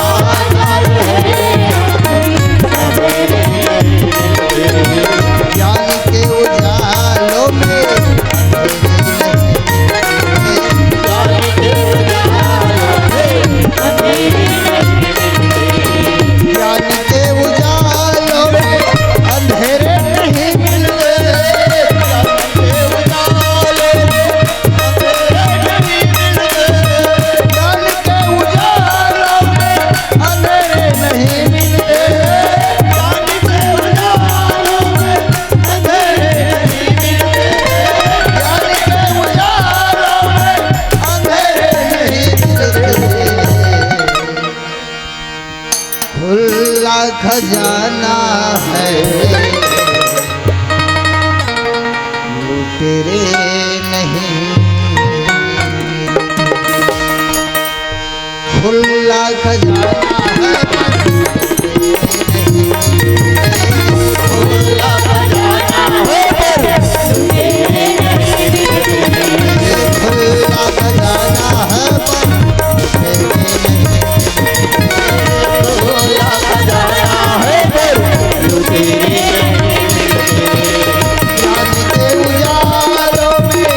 आजाद हैं हम भी, सवेरे नहीं मिलते। ज्ञान के उजालों में अंधेरे नहीं मिलते। ज्ञान के उजालों में अंधेरे नहीं मिलते। ज्ञान के उजालों में अंधेरे नहीं मिलते। ज्ञान के उजालों में अंधेरे नहीं मिलते। ज्ञान के उजालों में अंधेरे नहीं मिलते। ज्ञान के उजालों में अंधेरे नहीं मिलते। ज्ञान के उजालों में अंधेरे नहीं मिलते। खुला खजाना है, लुटेरे नहीं। खुला खजाना है, पर लुटेरे नहीं। खुला खजाना है, पर लुटेरे नहीं। खुला खजाना है, पर लुटेरे नहीं। खुला खजाना है, पर लुटेरे नहीं। ज्ञान के उजालों में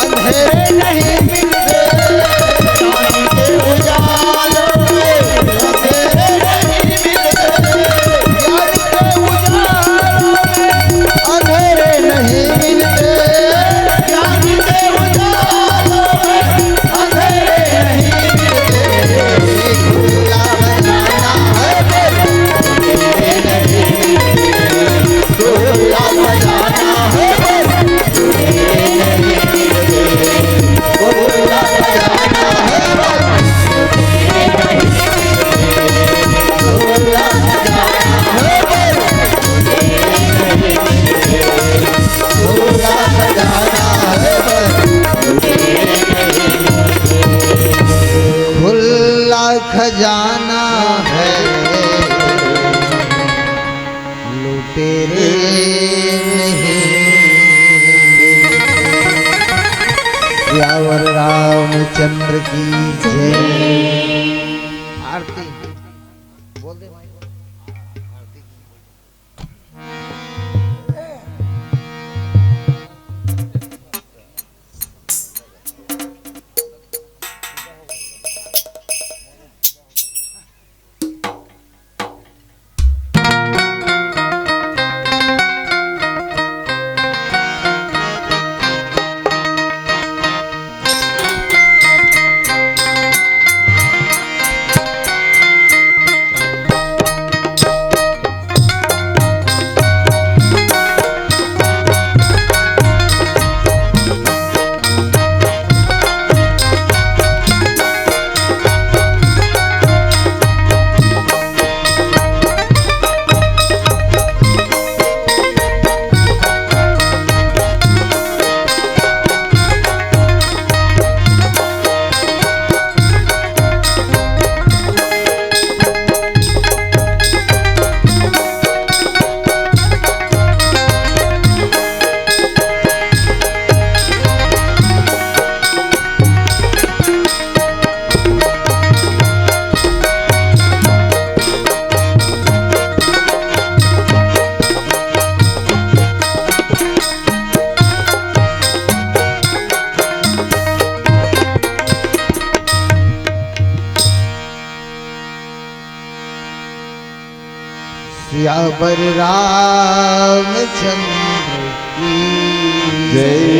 अंधेरे नहीं मिलते। ज्ञान के उजालों में अंधेरे नहीं मिलते। ज्ञान के उजालों में अंधेरे नहीं मिलते। ज्ञान के उजालों में अंधेरे नहीं मिलते। खुला खजाना है, पर लुटेरे नहीं मिलते। खुला खजाना है, पर लुटेरे नहीं मिलते। खुला खजाना है, पर लुटेरे नहीं मिलते। खुला खजाना है, पर लुटेरे नहीं मिलते। खुला खजाना है, पर लुटेरे नहीं मिलते। खुला खजाना है, लुटेरे नहीं मिलते। यावर रामचंद्र की जय। आरती बोल दे भाई। सियावर रामचंद्र की जय।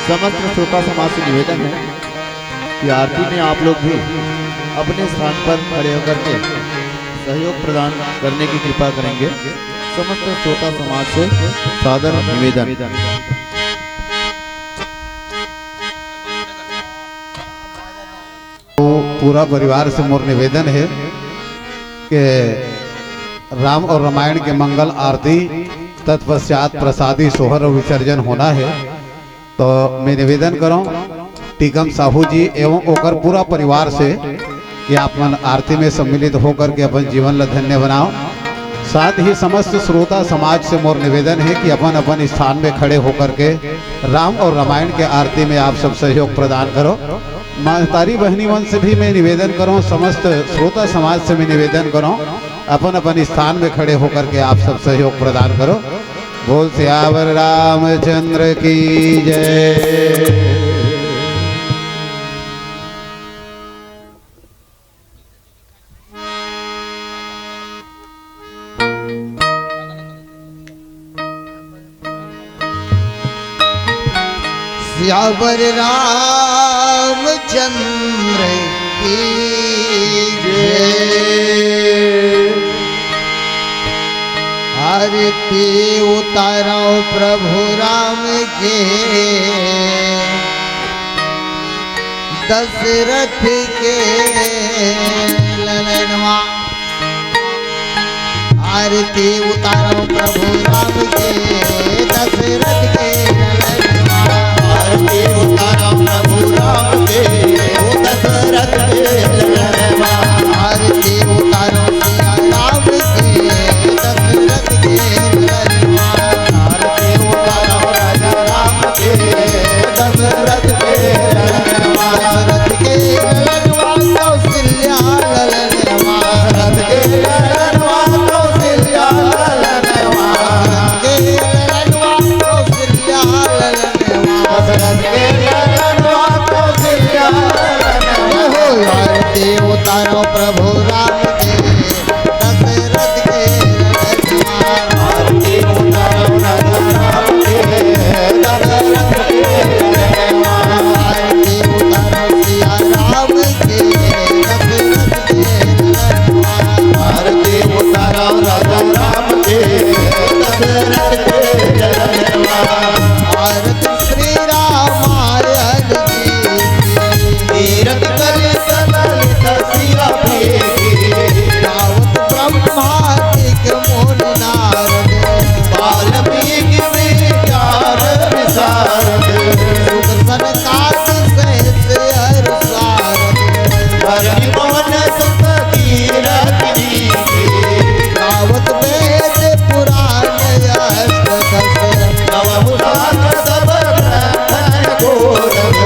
समस्त श्रोता समाज से निवेदन है कि आरती में आप लोग भी अपने स्थान पर खड़े होकर के सहयोग प्रदान करने की कृपा करेंगे। समस्त श्रोता समाज से सादर निवेदन। तो पूरा परिवार से मोर निवेदन है कि राम और रामायण के मंगल आरती तत्पश्चात प्रसादी सोहर और विसर्जन होना है। तो मैं निवेदन करूं टीकम साहू जी एवं ओकर पूरा परिवार से कि आप मन आरती में सम्मिलित होकर के अपन जीवन ला धन्य बनाओ। साथ ही समस्त श्रोता समाज से मोर निवेदन है कि अपन अपन स्थान में खड़े होकर के राम और रामायण के आरती में आप सब सहयोग प्रदान करो। महतारी बहनी मन से भी मैं निवेदन करूं, समस्त श्रोता समाज से मैं निवेदन करूं, अपन अपन स्थान में खड़े होकर के आप सब सहयोग प्रदान करो। बोल सियावर रामचंद्र की जय। सियावर रामचंद्र की जय। आरती उतारो प्रभु राम के, दशरथ के ललनवा। आरती उतारो प्रभु राम के, दशरथ के ललनवा। आरती उतारो प्रभु राम के, ओ दशरथ के ललनवा। आरती उतारो सिया राम के, दशरथ के ललनवा। आरती उतारो राजा राम के, दशरथ के ललनवा। दशरथ के ललनवा, कौशल्या ललनवा। दशरथ के ललनवा, कौशल्या ललनवा। दशरथ के ललनवा, कौशल्या ललनवा। दशरथ के ललनवा, कौशल्या ललनवा। हो आरती उतारो प्रभु राम के, दशरथ के ललनवा। आरती उतारो राजा राम के, दशरथ के ललनवा। आरती उतारो सिया राम के, दशरथ के ललनवा। आरती उतारो राजा राम के, दशरथ के ललनवा। आरती श्री रामायण की। तीरथ कलि सललित सिया बेगी। गावत ब्रह्मादिक मुनि नारद। वाल्मीकि विचार विशारद। सुख सनकादि सहित अरु सारद। धरणी पवन सुत कीरति नीति। गावत वेद पुराण अष्ट दस। नवहु शास्त्र सब ग्रंथन घोर।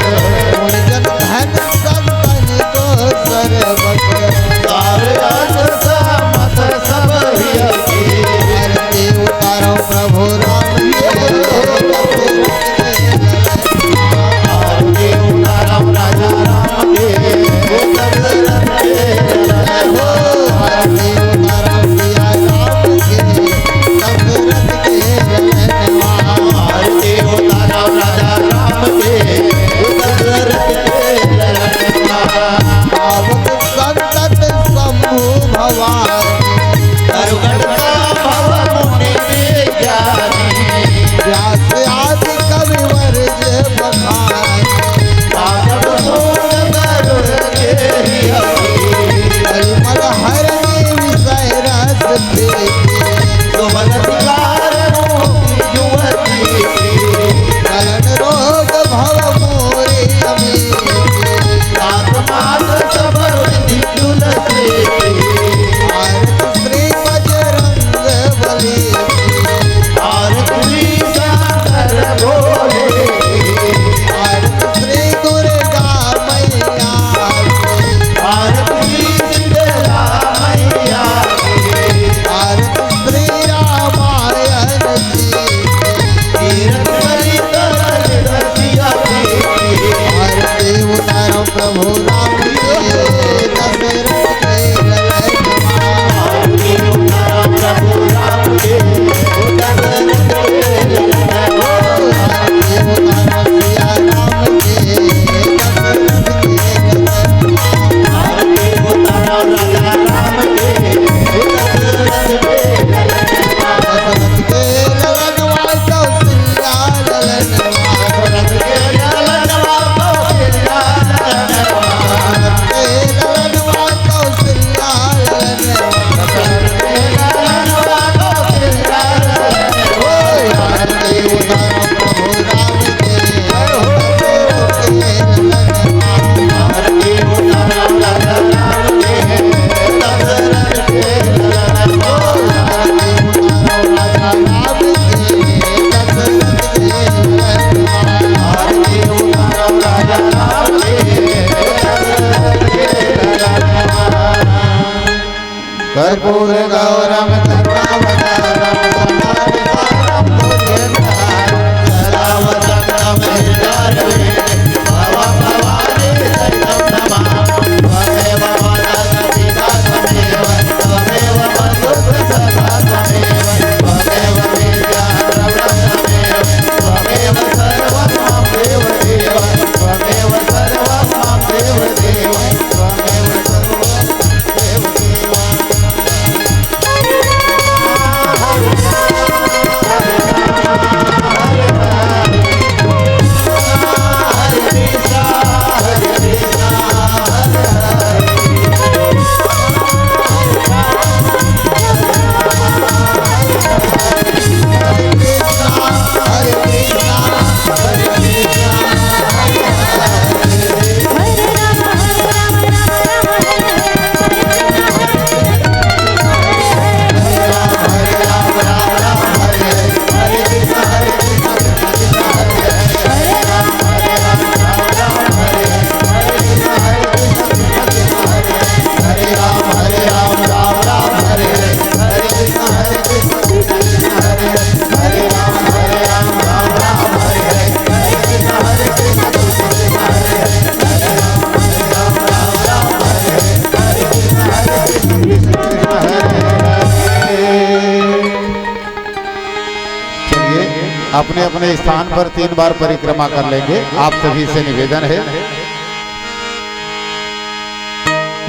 अपने स्थान पर तीन बार परिक्रमा कर लेंगे। आप सभी से निवेदन है।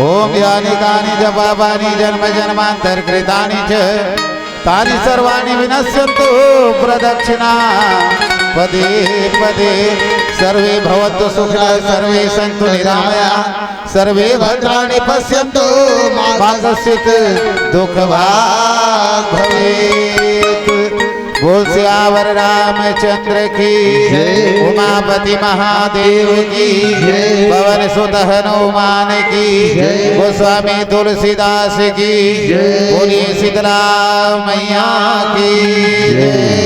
ओम यानि कानि च पापानि जन्म जन्मांतर कृतानि च, तानि सर्वाणि विनश्यंतु प्रदक्षिणा पदे पदे। सर्वे भवन्तु सुखिनः, सर्वे सन्तु निरामयाः, सर्वे भद्राणि पश्यन्तु, मा कश्चित् दुःख भाग् भवेत्। बोल सियावर रामचंद्र की, जय। उमापति महादेव की, जय। पवन सुत हनुमान की, जय। गोस्वामी तुलसीदास की, जय। बोलिए शीतला मैया की, जय।